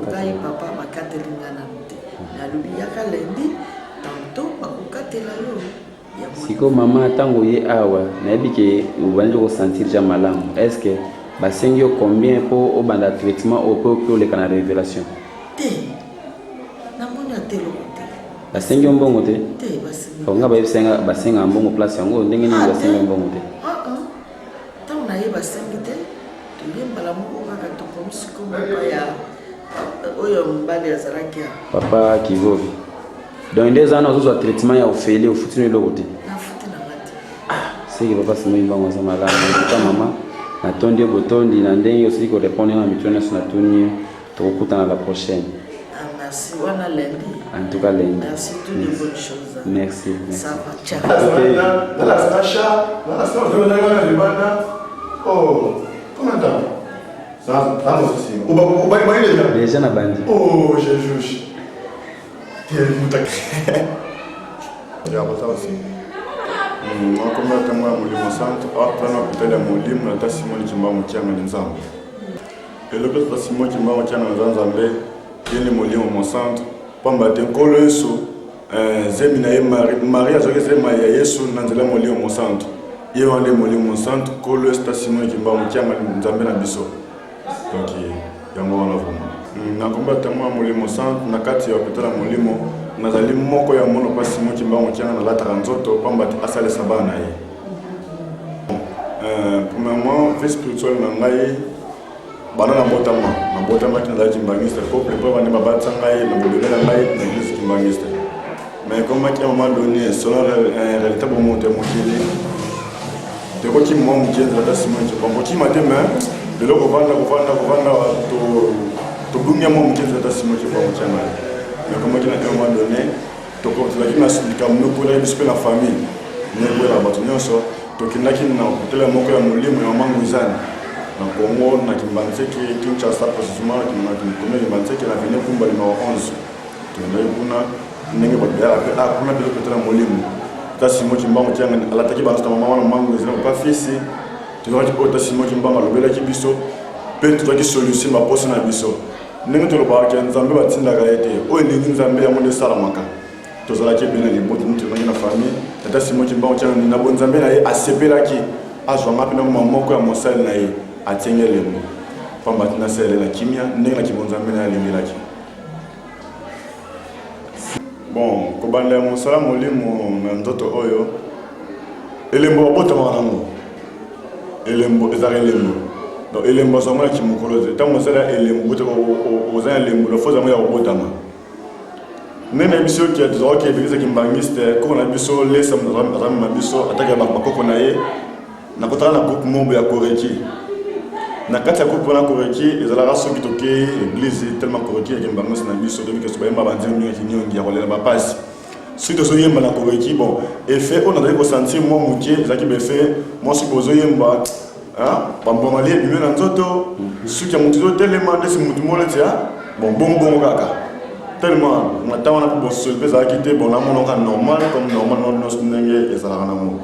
Ngai papa bakateli ngai nanu te, nalobi yaka lundi tantôt bakokatela yo yango. Sikoyo mama, ntango ye awa nayebi ke obandi kosentir ja malamu, est ce que basengi yo combien mpo obanda traitement oyo mpo oki oleka na révélation? Te, namoni ata eloko te. Basengi yo mbongo te? Te, basengi. Nga bayebisa basengaka mbongo place yango ndenge nini? Ah, Basengi yo te. mbongo te? Ah, ah. Ntango naye basengi te, toye mbala moko kaka tokomisi kombo ya oyo mobali azalaki awa. Papa Kivovi. Donc nde eza wana ozozwa traitement ya ofele, ofuti no eloko te? Nafuti na nga te. Seki papa Simon Kimbangu aza malamu. En tout cas mama, natondi yo botondi na ndenge osili korépondre na mituna nyonso natuni yo. Tokokutana la prochaine. Ah, merci wana lundi. En tout cas lundi. Merci, toutes les bonnes choses. Merci, merci. Ça va, ciao. Nalakisa chat, nalakisa libanda. Oh, comment t'as obandi déjà? Déjà na bandi. Oh, Jesus. Ya kotala nsima nakomba ntango ya Molimo Santo awa na hôpital ya molimo na tata Simon Kimbangu Kiangani. Nzambe eloko tata Simon Kimbangu Kiangani aza Nzambe, ye nde Molimo Mosanto, pamba te Nkolo Yesu zemi na ye Marie azwaki zema ya Yesu na nzela ya Molimo Mosanto. Ye wana nde Molimo Mosanto, Nkolo Yesu tata Simon Kimbangu Kiangani, Nzambe na biso. Donc yango wana vraiment nakomba ntango ya Molimo Santo na kati ya hôpital ya molimo. Nazali moko ya mono pa Simon Kimbangu Kianga, nalataka nzoto pamba te asalisa bana na ye. Premièrement, vie spirituelle na ngai banda nabotama, nabotamaki nazalaki kimbangiste, po plupart bande babatisa ngai na bobebe na ngai na église kimbangiste. Mais ekomaki à un moment donné, selon réalité bomoto ya mokili, tokoki mwa moke nzela ta Simon Kimbangu kokima te, mais lelo kovanda kovanda kovanda tobungi ya mwa moke nzela ta Simon Kimbangu Kiangani. Mais ekomaki na un moment donné, tozalaki na likambo nokolaki biso mpe na famille nekwela bato nyonso. Tokendaki na hôpital moko ya molimo ya mama Ngwizani na Congo, na Kimbanseke, Kinshasa précisément, na commune Kimbanseke, na avenue Kumba numéro 11. Tokendaki kuna ndenge bato bayaka mpe ah, kuna mpe tokutana molimo. Ta Simon Kimbangu Kiangani alataki banzoto ya mama wana mangu ezali papa fisi. Tozwaki oyo ta Simon Kimbangu alobelaki biso mpe tozwaki solution baposa na biso. Ndenge tolobaka ke Nzambe batindaka ye te, oyo elingi Nzambe yango nde esalamaka. Tozalaki ebele na libota, nde tozalaki na famille. Tata Simon Kimbangu Kiangani na bonzambe na ye asepelaki azwa nga mpe nakoma moko ya mosali na ye, atie nga elembo pamba te nasalela ye na kimia ndenge na kibonzambe na ye alengelaki. Bon, kobanda ya mosala molimo na nzoto oyo, elembo babotamaka nango, elembo ezalaka elembo. Donc elembo azwa yango na kimokolo te. Ntango osala elembo, oza na elembo, lofo yango ya kobotama. Ndenge na biso ke tozalaki eglise kimbangiste, koko na biso lesa azamema biso atake bakoko na ye. Nakotaka na groupe moko ya Koreki. Na kati ya groupe wana Koreki ezalaka soki tokei eglise tellement Koreki ya Kimbanguiste na biso toyebi ke bayemba ba nzembo mingi ya kinyongi ya kolela bapasi. Soki tozoyemba na Koreki bon effet oyo nazali kosentir mwa moke ezalaki ba effet mwa soki bozoyemba bambwa malie ebimi na nzoto suki ya moto ezotelema ndesi moto moko neti bon bongo bongo kaka tellement na ntango wana mpe bososoli mpe ezalaki te bon namonaka normal comme normal nyonso ndenge ezalaka nango.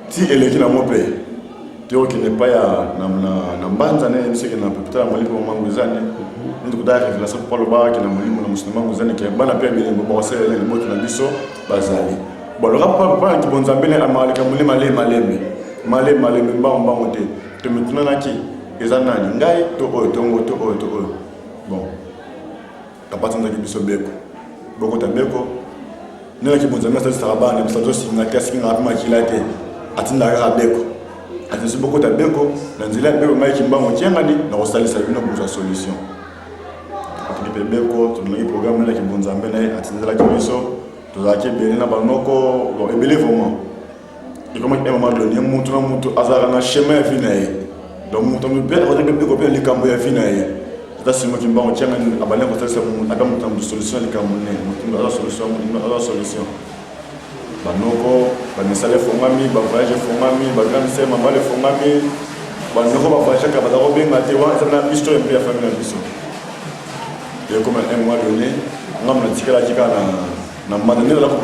Ti eleki na ngo pe te okende epai ya na mbanza na yebisi ke na hôpital ya molimo mangu ezani nde tokotaka révélation papa alobaka ke na molimo na mosuni mangu ezani ke bana pe ya bilembo bakosalela libota na biso bazali bon loka papa na kibonzambe ne amaka likambo ne malembe malembe malembe malembe mbango mbango te tomitunanaki eza nani ngai to oyo tongo to oyo to oyo bon Papa atindaki biso beko. Bokota beko. Ndenge kibonzambe asalisaka bana biso azosinga te asingaka mpe makila te. Atindaka kaka beko. Atindisi bokota beko na nzela ya beko ngai Kimbangu Kiangani nakosalisa bino kozwa solution. Atindi mpe beko, tolongaki programme na kibonzambe na ye atindelaki biso. Tozalaki ebele na banoko, bon ebele vraiment. Ekomaki un moment donné mutu na mutu azalaka na chemin ya vie na ye. Donc mutu mpe akozaki mpe mpe likambo ya vie na ye. Tata Simon Kimbangu Kiangani abandaki kosalisa ata mutu na mutu solution ya likambo ne. Mutu aza solution, mutu aza solution. Banoko, bamisala efongami, ba voyage efongami, ba grande sœur mabala efongami. Banoko ba voyageaka baza kobenga te wana eza na histoire mpe ya famille na biso. Ekoma un moment donné, ngambo natikalaki kaka na na mbanda nde nazalaki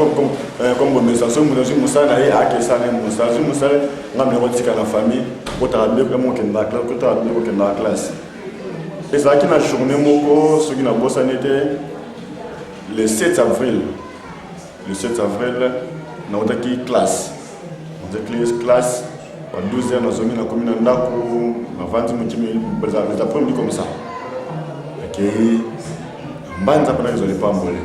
comme bomesa soki moto azwi mosala na ye akesa na ye mosala azwi mosala ngai mpe nakotika na famille kotaka biloko ya mokendaka classe kotaka biloko okendaka classe ezalaki na journée moko soki nabosani te le 7 avril le 7 avril nautaki classe nautaki classe ba 12 heures nazongi nakomi na ndako navandi moke les après midi comme ça nakei mbanza mpona kozwa lipamboli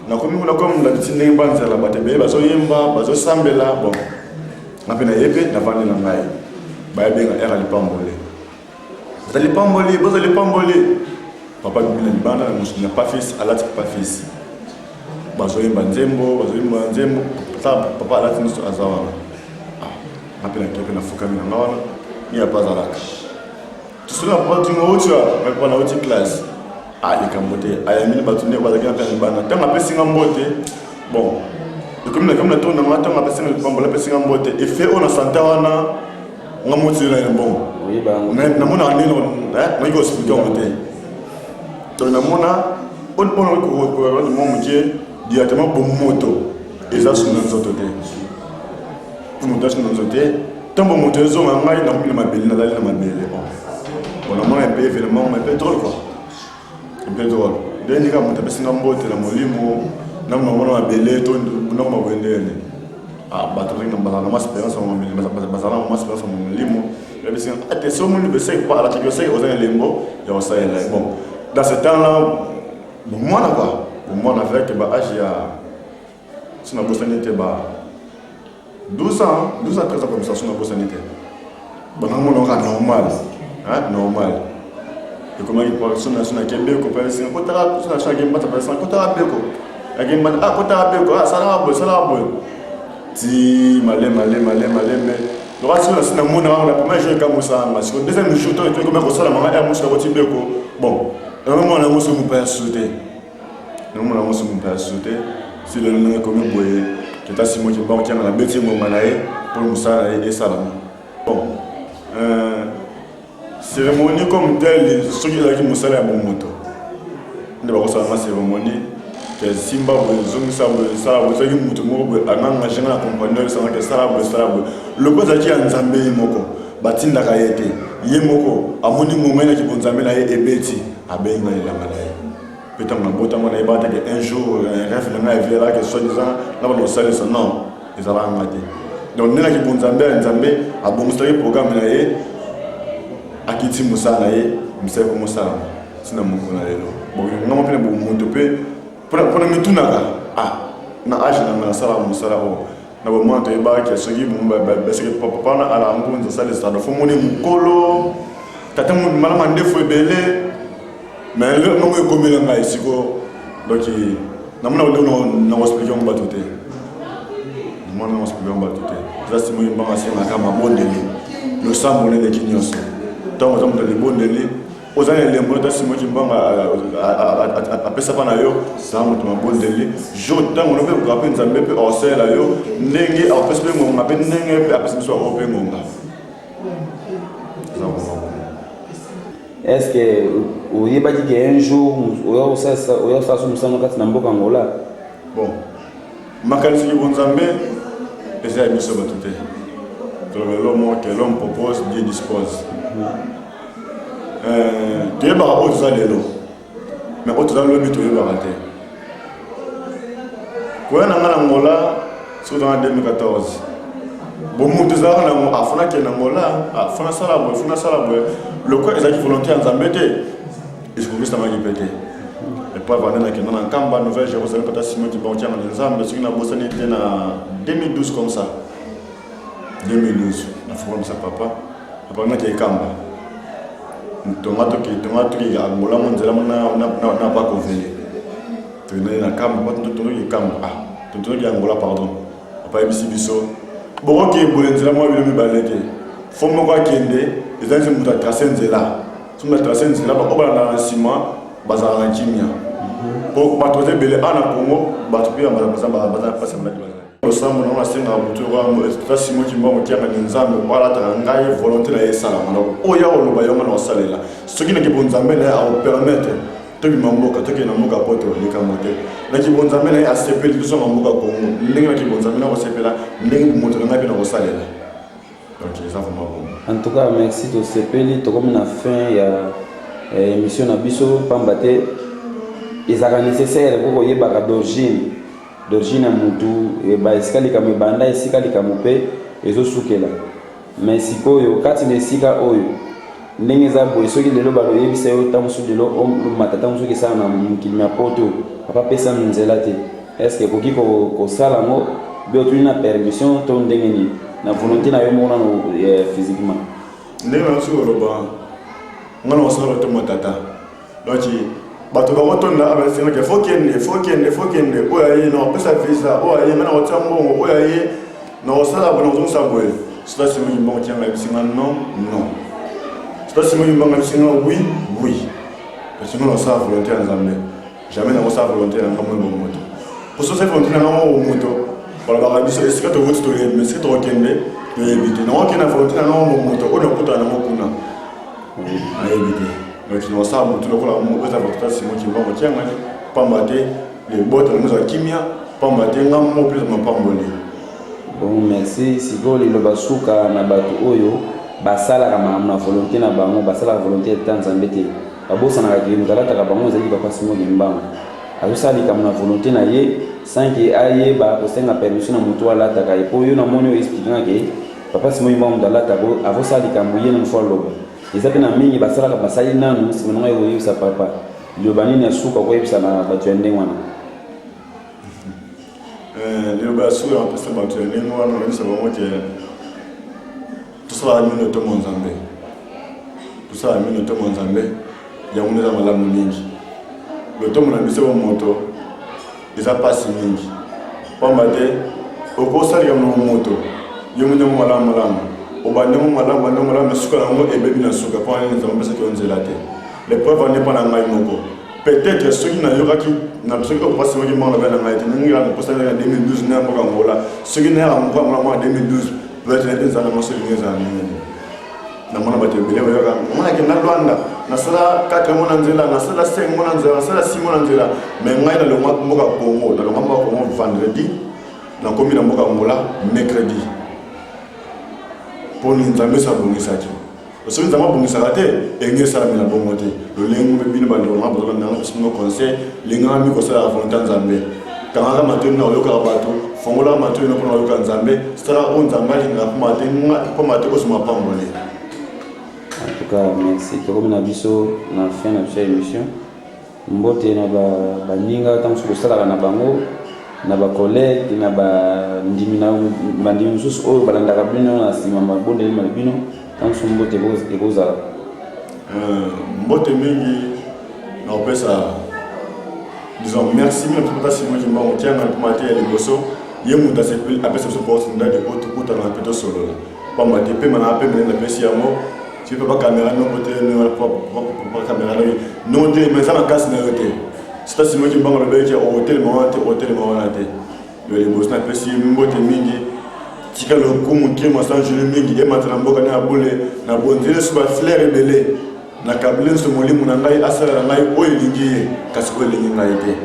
nakomi kuna comme d'habitude ndenge banzela bato ebele bazoyemba bazosambela bon nga mpe naye mpe navandi na ngai bayabenga ere ya lipamboli boza lipamboli boza lipamboli papa bimi na libanda na mosuni ya pafis alati papa fils bazoyemba nzembo bazoyemba nzembo papa alati nyonso aza wana ah, nga mpe nake mpe nafukami na nga wana ye apa azalaka Tosolo na papa tingo oti wapi? Ngai papa nauti classe. Ah likambo te. Ayambi na bato nde bazalaki na mpe libanda. Ntango apesi nga mbote, bon ekomi na ekomi na tour na nga ntango apesi nga lipambola apesi nga mbote effet oyo na santa wana nga moti na bon namonaka ndenge nakoki koexplike yango te donc namona oyo nakoki mwa moke directement bomoto eza suna nzoto te moto asu na nzoto te ntango moto ezonga ngai nakomi na mabele nazali na mabele bon bon namona mpe événement un peu drôle quoi un peu drôle ndenge nika moto apesi nga mbote na molimo namona mabele to nakoma boye ndenge ah, bato bazala na mwa espérance bazala na mwa espérance ya molimo yebisi nga ate ah, so omoni beseki pa alataki oseki oza na elembo ya kosalela ye bon dans ce temps là bomwana quoi bomwana avec ba age ya So nabosani te ba 12 ans, 12 ans 13 ans comme ça, so nabosani te. Bana mona kaka normal. Hein, normal. Ekomaki po so na so na kembe ko pa singa kotaka so na so na kembe pa singa kotaka beko. Akemba ah kotaka beko ah sala boye sala boye. Ti male male male malembe. Donc so na so na mona na premier jour ekamusanga. Parce que deuxième jour to ekomi kosala mama ya musu na koti beko. Bon, namona yango so mopaya susu te. Namona yango soki moto asusu te si lelo ndenge ekomi boye tata Simon Kimbangu Kiangani abeti ngonga na ye mpo mosala na ye esalama bon euh, cérémonie comme telle soki ezalaki mosala ya bomoto Nde bakosala nga cérémonie ke simba boye, zongisa boye, sala boye. Soki moto moko boye angangage nga na kompani oyo esangaka sala boye, sala boye, loko ezalaki ya Nzambe ye moko, batindaka ye te. Ye moko amoni ngonga ye na kibonzambe na ye ebeti, abengi nga elanga na ye. Mpe ntango nabotama, nayebaka te ke un jour rêve na ngai ya vie ezalaka soi disant na bana kosalisa. Non, ezalaka nga te. Donc nde na kibonzambe ya Nzambe abongisaki programme na ye, akiti mosala na ye, mosala ekomosalama ntina mokolo na lelo. Nga mpe na bomoto mpe mpona mitunaka, ah, na age na nga nasalaka mosala oyo na bomwana. Toyebaki soki soki papa wana ala ngunza asalisaka, fo moni mokolo tata malama ndefu ebele. Mais lelo ngongo ekomela ngai sikoyo. Donc namona ndenge nakoexpliquer yango bato te, namona nakoexpliquer yango bato te. Eza simo mbanga asengaka mabondeli, losambo neleki nyonso. Ntango oza moto ya libondeli, oza na elembo ta Simo Kimbanga apesaka na yo, zala moto mabondeli. Jour ntango no mpe okoka mpe Nzambe mpe akosalela yo ndenge akopesa mpe ngonga, mpe ndenge mpe apesa biso yango mpe ngonga. Est ce que oyebaki ke un jour oya kosala so mosala kati na mboka Angola? Bon, makanisi bonzambe eza ya biso bato te. Toloba elo moko ke l'homme propose, Dieu dispose. Toyebaka oyo toza lelo, mais oyo toza lobi toyebaka te. Koya na nga na Angola soki tozanga 2014, bomoto ezalaka nango, afuna kende Angola, afuna sala boye, funa sala boye. Lokola ezalaki volonté ya Nzambe te, ekokisamaki mpe te. Epai vande nakenda na Nkamba, Nouvelle Jérusalem, pata Simon Kimbangu Kiangani Nzambe, soki nabosani te na 2012 comme ça, 2012 nafukamisa papa. Papa naki ekamba tonga toki, tonga toki Angola mo nzela mo na bakovele. Tokendaki na Kamba, totoki Kamba, ah, totoki Angola, pardon. Papa ayebisi biso: bokoki boye nzela moko bino mibale te, fo moko akende. Eza neti moto atrace nzela. So moto atrace nzela, baoyo balandaka na nsima bazalaka na kimia, po bato baza ebele awa na Congo. Bato mpe baza na mpasi ya maladi, bazali losambo nango. Nasengaka motu ta Simo Kimbangu Kiangani Nzambe oyo alataka ngai, volonté na ye esalama. Donc oyo ya koloba yango na kosalela, soki naki bonzambe na ye akopermettre tobima mboka, tokende na mboka Poto, likambo te. Naki bonzambe na ye asepeli tozonga mboka Kongo, ndenge naki bonzambe na kosepela, ndenge moto na ngai mpe na kosalela. Donc eza vraiment bongo. En tout cas merci, tosepeli. Tokomi na fin ya émission na biso, pamba te ezalaka nécessaire po koyebaka d'origine ya mutu, esika likambo ebanda, esika likambo mpe ezosukela. Mais sikoyo kati na esika oyo ndenge eza boye, soki lelo baloyebisa yo ntango mosusu lelo omata, ntango mosusu esala na mokili ya Poto, papa pesa nzela te, est ce que ekoki kosala yango be otuni na permission to ndenge nini, na volonté na yo moko nano physiquement? Ndenge nauti koloba, nga na kosala lotomo tata. Donc bato bakotonda abasengaki fo kende, fo kende, fo kende. Oyo aye na kopesa visa, oyo aye nga na kotia mbongo, oyo aye na kosala boye, na kozongisa boye. Soki Simo Kimbangu Kiangani ayebisi nga non, non. Soki Simo Kimbangu ayebisi nga oui, oui. Parce que nga na kosala volonté ya Nzambe, jamais na kosala volonté na nga moi bomoto. Po soki osali volonté na nga moko bomoto, balobaka biso esika towuti toyebi, mais esika tokokende toyebi te. Nakokende na volonté na nga moko bomoto, oyo nakokutana nango kuna nayebi te. Donc nakosala motu lokola moko eza volonté ya Simo Kimbangu Kiangani, pamba te libota nango ezala kimia, pamba te nga moko mpe mapamboli. Bon, merci. Sikoyo liloba suka na bato oyo basalaka makambo na volonté na bango, basalaka volonté ya tata Nzambe te, babosanaka ke moto alataka bango ezalaki papa Simo Kimbangu. Azosala likambo na volonté na ye sans ke ayeba kosenga permission na moto oyo alataka ye. Mpo yo namoni oyo expliquer nga ke papa Simo Kimbangu moto alataka, avosala likambo ye nanu fo aloba. Eza mpe na mingi basalaka, basali nanu, nsima nango ekoyebisa papa. Liloba nini ya suka koyebisa na bato ya ndenge wana? Liloba ya suka napesa bato ya ndenge wana, nayebisa bango ke tosalaka mino tomo Nzambe, tosala mino tomo Nzambe, yango nde eza malamu mingi. Lotomo na biso bomoto eza mpasi mingi, pamba te okosalika na moto yo moni yango malamu malamu, obandi yango malamu, obandi yango malamu, suka yango ebebi na suka. Mpo nini? Nzambe apesaki yo nzela te. Le preuve ane mpo na ngai moko, peut-être soki nayokaki, soki opasi moki mwana na ngai te ndenge kaka naposa na 2012 na mboka Angola, soki nayaka mboka Angola mwana 2012, peut-être nayebi nzala nango soki ndenge ezala ndenge nini. Namona bato ebele bayoka mwana akenda Lwanda. Nasala 4 mois na nzela, nasala 5 mois na nzela, nasala 6 mois na nzela. Mais ngai nalongwa mboka Congo, nalongwa mboka Congo vendredi, nakomi na mboka Angola mercredi. Mpo Nzambe esi abongisaki. Soki Nzambe abongisaka te, elingi esalami na bongo te. Lolenge mpe bino bandeko na ngai bozolanda ngai, napesi bino conseil, lingaka mingi kosalaka volonte ya Nzambe. Kangaka matoyi na koyokaka bato, fongolaka matoyi na mpona koyoka Nzambe, salaka oyo Nzambe alingaka mpamba te ozwa mapamboli. En tout cas, merci. Tokomi na biso na fin na biso ya émission. Mbote na ba baninga ntango mosusu bosalaka na bango na ba collègue na bandimi na bandimi mosusu oyo balandaka bino na nsima mabondeli ma bino ntango mosusu mbote ekozala. Euh, mbote mingi nakopesa disons merci mingi na Simon Kimbangu Kiangani mpo mateya ya liboso ye moto apesa biso porte ndadi oyo tokutana mpe tosolola pamba te pema na pema nde napesi yango soki papa kamera noko te papa kamera noki noko te mais eza makasi na yo te sita simoki mbango alobaki okotelema wana te okotelema wana te yo liboso napesi mbote mingi tika lokumu nkema sanjuli mingi emata na mboka na ya bule na bonzeli so baflere ebele na kabile nso molimo na ngai asala na ngai oyo elingi ye kasi oyo elingi ngai te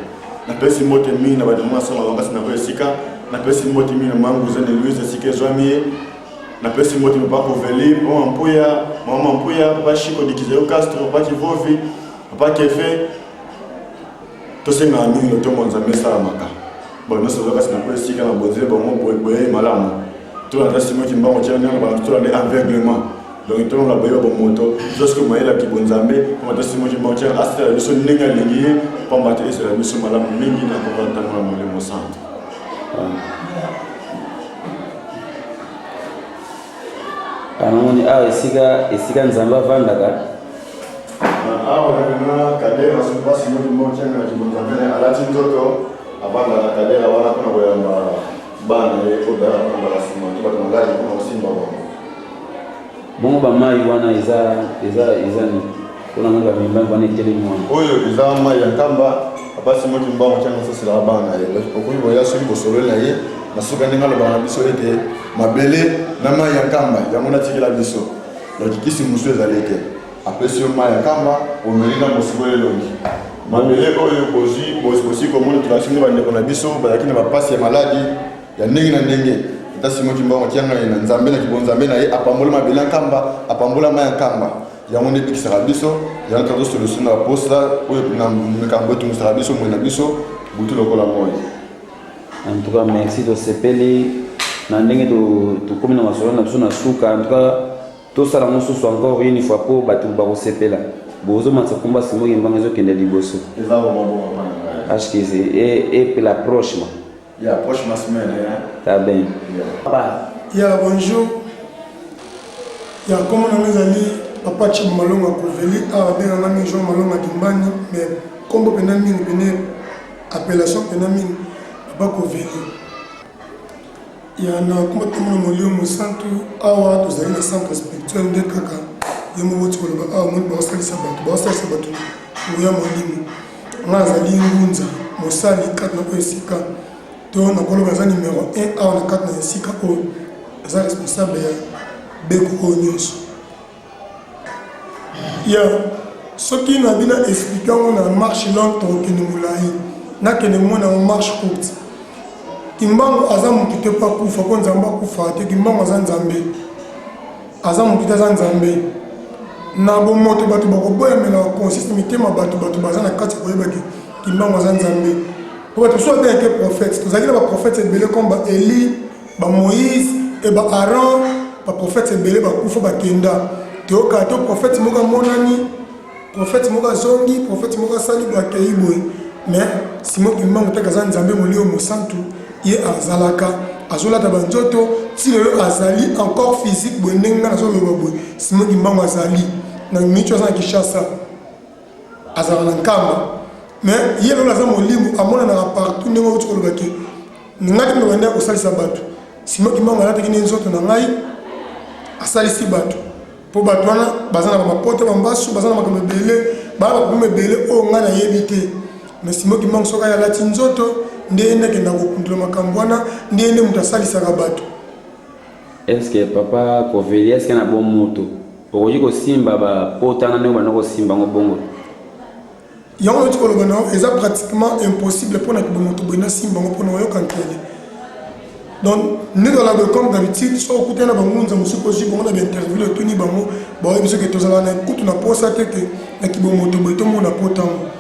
napesi mbote mingi na bato mwa asala makasi na esika napesi mbote mingi na manguzene louise esika ezwami ye napesi mbote papa koveli papa mampuya mama mampuya papa shiko dikizeyo castro papa kivovi papa kefe tosengaka mingi lotomo nzambe esalamaka bato nyonso baza kasi na po esika na bonzele bango boyei malamu tolanda simo kimbangu tia ndenge bana tolanda aveuglement donc tolonga boyeba bomoto toza soki mayele ya kibonzambe mpamba te simo kimbangu tia asalela biso ndenge alingi ye mpamba te esala biso malamu mingi na komba ntango na molimo santo. Namoni awa esika esika Nzambe avandaka. Awa na kadera soki basi moki moki na kibonzambe alati nzoto avanda na kadera wana mpona koyamba bana ye oyo bayaka mpona mbala nsima to bato maladi mpona kosimba bango. Bongo bamai wana eza eza eza nini? Mpona ngai bamimbangi wana etelemi wana. Oyo eza mai ya Nkamba. Papa Simon Kimbangu Kiangani asaselaka bana na ye. Okoki koya soki bosololi na ye na suka ndenge alobaka na biso ete mabele na mai ya Nkamba yango natikela biso. Donc kisi mosusu ezali te. Apesi yo mai ya Nkamba omeli na mosukoli elongi. Mabele oyo bozwi bosi komona tolakisi bino bandeko na biso bazalaki na bapasi ya maladi ya ndenge na ndenge. Tata Simon Kimbangu Kiangani na Nzambe na kibonzambe na ye apambola mabele ya Nkamba, apambola mai ya Nkamba. Yango nde ebikisaka biso, yango nde tozo solution na baposa oyo na mikambo etungisaka biso moi na biso butu lokola moi. En tout cas merci tosepeli na ndenge tokomi na masolo na biso na suka. En tout cas tosala mosusu encore une fois mpo bato bakosepela. Bozomatisa komba Simon Kimbangu ezokende liboso. Eza vraiment bon papa na ngai. Parce que c'est et, et la proche ma. Yeah, proche ma semaine hein. Tá bem. Yeah. Papa. Yeah, bonjour. Ya kombo na ngai ezali papa Chibo Malonga Koveli awa babengaka ngai mingi Jean Malonga Dimbani mais kombo mpenza mingi pene appellation mpenza mingi papa Koveli. Ya na kombo ntango na Molimo Mosantu awa tozali na centre spirituel nde kaka ye moko oti koloba awa moni baosalisa bato baosalisa bato nguya molimo. Ngai nazali ngunza mosali kati na oyo esika to nakoloba naza numero 1 awa na kati na esika oyo naza responsable ya beko oyo nyonso ya soki na bina explike yango na marche longue tokokende molai nakende mona yango marche courte kimbangu aza motu te mpo akufa mpo nzambe akufa te kimbangu aza nzambe aza motu te aza nzambe na bomoto bato bakoboyamela consiste mitema bato bato baza na kati ya koyeba ke kimbangu aza nzambe po bato mosusu babengaki prophète tozalaki na baprophète ebele comme ba eli ba moïse e ba aaron baprophète ebele bakufa bakenda toyokaka to prophète moko amonani prophète moko azongi prophète moko asali boye akei boye mais simon kimbangu taka aza nzambe molimo mosantu ye azalaka azolata banzoto ti lelo azali encore physique boye ndenge ngai nazoloba boye simon kimbangu azali na miniti aza na kinshasa azalaka na nkamba mais ye lelo aza molimo amonanaka partout ndenge outi koloba ke ngai te nabandi kosalisa bato simon kimbangu alataki nde nzoto na ngai asalisi bato mpo bato wana baza na bamapota bambasu baza na makambo ebele baa baproblème ebele oyo ngai nayebi te mais Simon Kimbangu soki aye alati nzoto nde ye nde akenda kokundola makambo wana nde ye nde moto asalisaka bato. Est ce que papa Koveli est ce que na bomoto? Okoki kosimba ba pota na ndenge obanda kosimba yango bongo? Yango nauti koloba na yo, eza pratiquement impossible mpo na kibomoto boye nasimba yango mpo na oyoka nkele. Donc nde tozalaka boye comme d'habitude, soki okutani na bangunza mosusu mpo ozwi bango na bainterview otuni bango, baoyebi biso ke tozalaka na kutu na posa te ke na kibomoto boye tomona pota yango.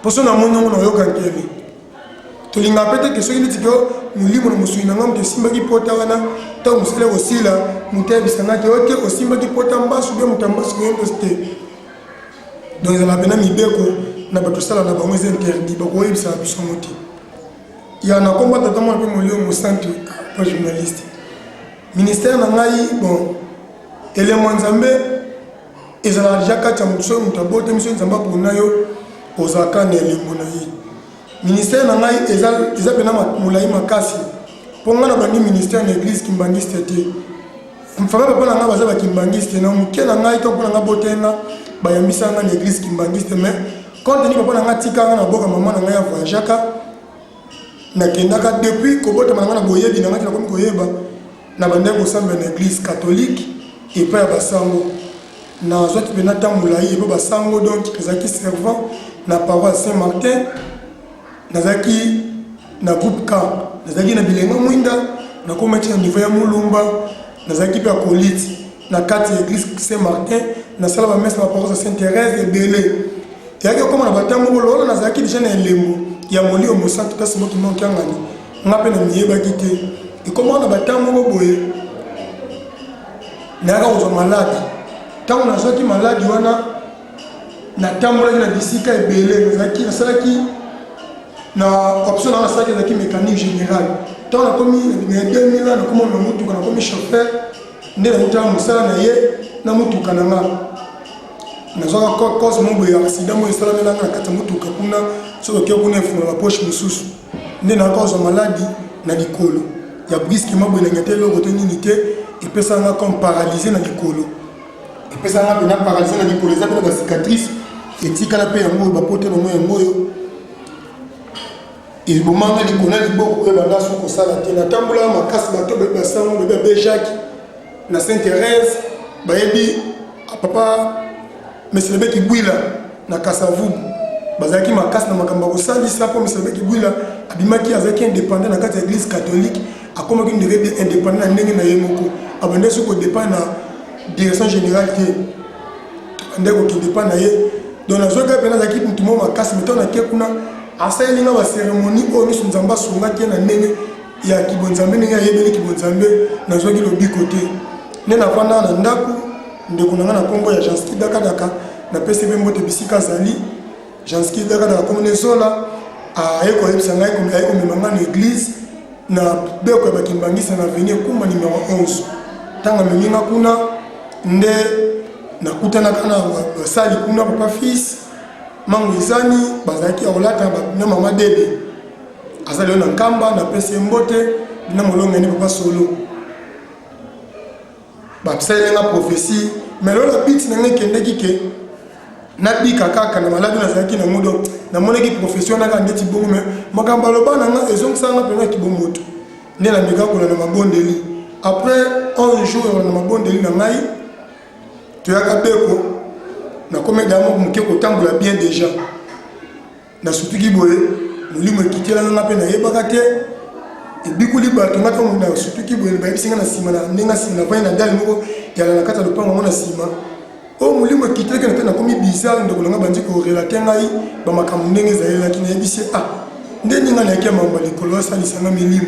Mpo soki namoni yango nayoka nkele. Tolingaka mpe te ke soki neti ke molimo na mosuni na ngai moto esimbaki pota wana, ntango mosala ekosila, moto ayebisa ngai te o te osimbaki pota mbasu bie moto ya mbasu koye ndosi te. Donc ezalaka mpena mibeko na bato osala na bango eza interdit, bakoyebisaka biso yango te. Ya na kombo ya Tata Mwana mpe Molimo Mosantu, pa journaliste. Ministère na ngai bon elembo ya Nzambe ezalaka deja kati ya moto, soki moto abotami, soki Nzambe apona yo, ozalaka na elembo na ye. Ministère na ngai eza eza pena molai makasi mpo ngai nabandi ministère na église kimbanguiste te. Famille papa na ngai baza ba kimbanguiste na moke na ngai to mpo na ngai boteli nga bayambisa ngai na église kimbanguiste, mais compte tenu papa na ngai atika ngai na boka mama na ngai ya voyageaka, nakendaka depuis kobotama na ngai na boyebi na ngai nakomi koyeba nabandaki kosambela na église catholique epai ya basango. Nazwaki mpenza ntango molai epai basango, donc nazalaki servant na paroisse Saint Martin, nazalaki na groupe K, nazalaki na bilenga mwinda, nakomaki na niveau ya Mulumba, nazalaki mpe acolyte na kati ya église Saint Martin, nasala ba messe na paroisse ya Sainte Thérèse ebele. Eyaki kokoma na batango moko lokola nazalaki deja na elembo ya Molimo Mosantu kasi moki moki angani nga mpe namiyebaki te. Ekomaka na batango moko boye nayaka kozwa maladi. Ntango nazwaki maladi wana, natambolaki na bisika ebele, nazalaki nasalaki na option nanga nasalaki ezalaki mécanique générale. Ntango nakomi na 2000 ans, nakoma na motuka, nakomi chauffeur, nde nautaka mosala na ye na motuka na nga nazwaka cause moko boye ya accident moko esalamela nga na kati ya motuka kuna. Soki oke kuna efungola bapoche mosusu, nde nayaka kozwa maladi na likolo ya brusquement boye, nanyata eloko te nini te, epesaka nga comme paralyse na likolo, epesaka nga mpena paralyse na likolo, eza mpe na bacicatrice etikala mpe yango oyo bapote nango yango oyo ebomanga likolo na liboko oyo ebanda soki kosala te. Natambolaka makasi, bato bayebi basango, bayebi abe Jacques na Sainte Thérèse, bayebi papa Meselebe Kibwila na Kasavubu, bazalaki makasi na makambo ya kosalisa mpo Meselebe Kibwila abimaki, azalaki indépendant na kati ya église catholique, akomaki ndenge indépendant na ndenge na ye moko, abandaki soki kodépend na direction générale te, abandaki kokende epai na ye. Donc nazwaki mpe nazalaki motu moko makasi, mais ntango nake kuna asaleli nga baceremonie oyo nyonso Nzambe asungaki ye na ndenge ya kibonzambe, ndenge ayebeli kibonzambe, nazwaki lobiko te. Nde nafanda na ndako, ndeko na ngai na nkombo ya Janski Dakadaka, napesi mpe mbote bisika azali. Janski Dakadaka nkombo na Ezola, aye koyebisa ngai, aye komema ngai na eglise na beko ya bakimbangisa na avenue Ekumba numero 11. Ntango amemi ngai kuna nde nakutanaka na basali kuna, papa fils Mangu Izani bazalaki ya kolata na mama Dede aza lelo na Nkamba, napesi ye mbote na molongani papa Solo. Basaleli nga prophetie, mais lola biti na nga ekendeki ke nabika kaka na maladi nazalaki nango, donc namonaki prophetie wana kaka ndeti bongo, mais makambo aloba na nga ezongisaka nga mpenza kibomoto. Nde nameka kolanda mabondeli. Après 11 jours ya kolanda mabondeli na ngai, toyaka beko, nakomi damo moke kotambola bien déjà. Nasutuki boye, molimo ekitelaka nga mpe nayebaka te ebikuli bato nga. Ntango nasutuki boye, bayebisi nga na nsima na ndenge nsima navandi na dale moko yala na kati ya lopango yango na nsima oyo molimo ekitelaki na te, nakomi bizarre. Ndeko na nga bandi korelate ngai bamakambo ndenge ezalelaki, nayebisi ah nde ninga nayaki ya mamba likolo asalisa nga milimo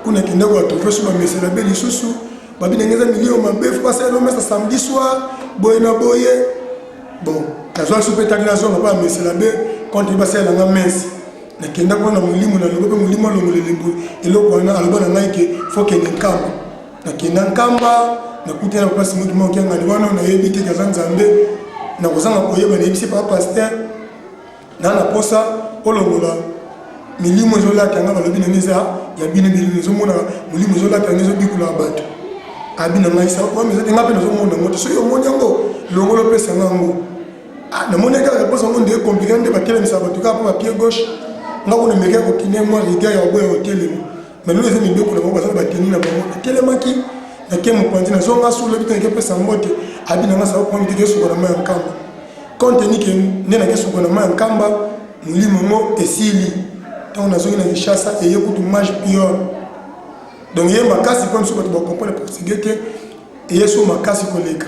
kuna kende koatrouve so bamesela be lisusu babi ndenge eza milimo mabe fo basala mesa samedi soir boye na boye. Bon, nazwa lisusu mpe taki nazonga mpo amesela be contre basalela nga messe. Nakenda kuna na molimo, naloba mpe molimo alongola elembo eloko wana, aloba na ngai ke fo kende Nkamba. Nakenda Nkamba, nakutana na papa Simon Kimbangu Kiangani wana, nayebi te ke aza Nzambe, nakozanga koyeba. Nayebisi papa pasteur na na posa olongola milimo ezolata nga, balobi na nga eza ya bino milimo ezomona molimo ezolata nga ezobikulaka bato. Abi na ngai sa wana eza te, nga mpe nazomona yango te, soki omoni yango longola opesa nga yango. Ah, namoni kaka réponse yango nde compliqué, nde batelemisaka bato kaka mpo ba pied gauche. Nga kuna meka kokine mwa rigueur ya koboya kotelema, mais lelo eza mibeko na bango, baza na bateni na bango. Natelemaki. Nake mopanzi, nazonga su lobi te, nake pesa mbote, abi na nga sawa prendre te, kesuka na mai ya Nkamba. Compte tenu ke nde nake suka na mai ya Nkamba, molimo yango esili. Ntango nazongi na Kinshasa, eye kutu mage pior. Donc ye makasi mpo biso bato bacomprendre portugais te, eye so makasi koleka.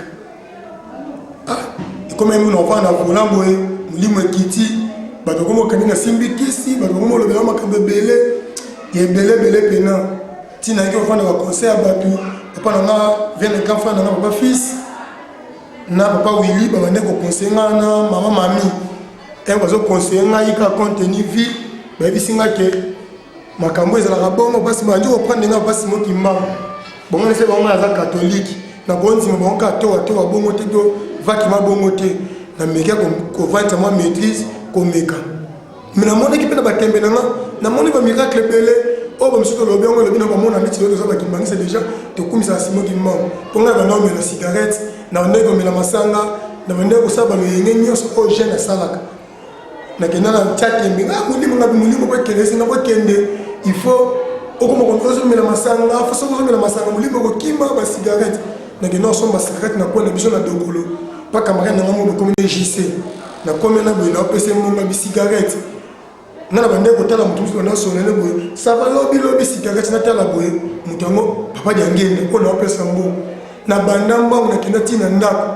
Ah, ekomaki mona ofanda na volant boye, molimo ekiti, bato bakoma okandi na simbi kisi, bato bakoma olobela makambo ebele ebele ebele pena. Ntina yaki ofanda ba conseil ya bato, papa na nga vient de grand frère na nga papa fils na papa Willy babandaki koconseille nga na mama mami ntango bazoconseille ngai kaka compte tenu vie, bayebisi nga ke makambo ezalaka bongo, basi bandi koprendre nga basi mokimbangu bongo nese bango naza catholique, nakondima bango kaka towa towa bongo te, to vakima bongo te. Nameki kovandisa mwa maîtrise komeka, me namonaki mpe na batembe na nga, namoni bamiracle ebele oyo bamisusu tolobi yango, elobi na bamona neti oyo toza bakimbangisa deja, tokumisaka Simo Kimbangu. Mpo ngai banda komela cigarette, na bandaki komela masanga, na bandaki kosala baloyenge nyonso oyo jeune asalaka. Nakenda na tia tembe, nga molimo nga molimo po ekende, esenga po ekende, il faut okoma ozomela masanga, fo soki ozomela masanga molimo ekokima basigarette. Nakenda kosomba cigarette na coin na biso na Dokolo, pa camarade na nga moko bokomi na JC, nakomi na boye, naopesa ye mbongo ya bisigarette. Nga na bandeki kotala moto mosusu banda sonele boye, sava lobi lobi cigarette, natala boye moto yango papa Diangenda oyo naopesa mbongo. Na banda mbango nakenda ti na ndako,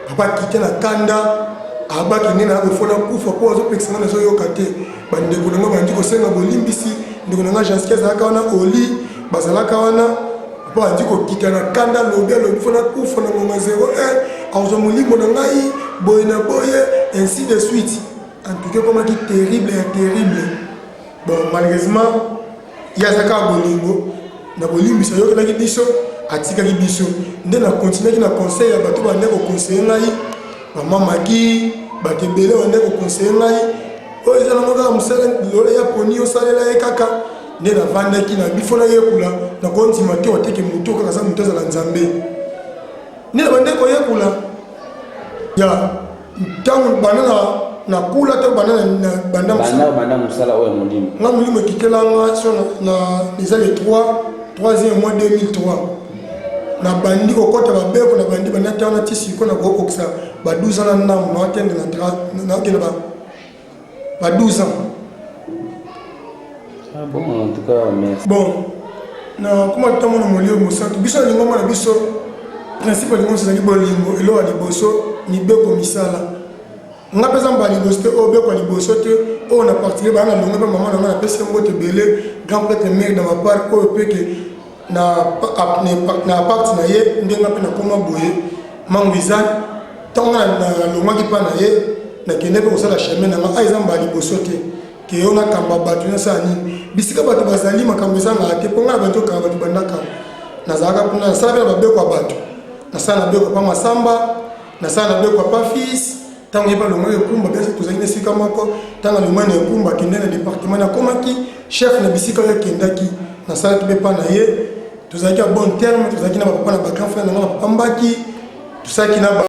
papa akita na kanda, abaki nde na bofo nakufa mpo azopekisa nga, nazoyoka te. Bandeko na nga bandi kosenga bolimbisi, ndeko na nga Janski azalaka wana, Oli bazalaka wana. Papa andi kokita na kanda, alobi alobi fo nakufa na ngonga 01, akozwa molimo na ngai boye na boye, ainsi de suite. En tout cas ekomaki terrible ya terrible. Bon, malheureusement ye aza kaka bolingo na bolimbisi, ayokelaki biso, atikaki biso. Nde na continuaki na conseil ya bato bande koconseille ngai, mama Magi, bato ebele bande koconseille ngai, oyo eza nango kaka mosala lola ya poni, osalela ye kaka. Nde navandaki na bifo nayekola, nakondima te wateke moto kaka aza moto azala Nzambe. Nde na bande koyekola ya ntango banda na nakula to banda na banda mosala, banda mosala oyo ya molimo nga, molimo ekitela nga so na eza le 3 3e mois 2003, nabandi kokɔta babeko, nabandi banda ntango na ti sikoyo nakokokisa ba 12 ans na ndambo, naokende naokende ba 12 ans. Ah bon, en tout cas, merci. Bon, na koma ntango na molimo mosantu, biso na lingomba na biso, principe ya lingomba ezali bolingo, eloko ya liboso mibeko misala. Nga mpe eza mbala liboso te oyo beko ya liboso te oyo na particulier baa na longo mpe mama na nga napesi mbote ebele, grand prêtre mare dans ma part, oyo mpe ke na apart na ye nde nga mpe nakoma boye mangwizane. Ntango nga nalongwaki mpa na ye, nakende mpe kosala chemin na nga. A eza mbala liboso te ke yo nakamba bato, nasala nini bisika bato bazali, makambo ezangaka te. Mpo ngai na bandi okanga bato banda kala, nazalaka kuna, nasala mpe na babeko ya bato, nasala na beko pa Masamba, nasala na beko ya pa fils. Ntango ye balongwaki ekumba, biso tozalaki na esika moko. Ntango alongwaki na ekumba, akende na département, nakomaki chef na bisika oyo akendaki, nasalaki mpe pa na ye. Tozalaki ya bon terme, tozalaki na bapapa na bagrand frère na nga, na papa Mbaki, tosalaki na ba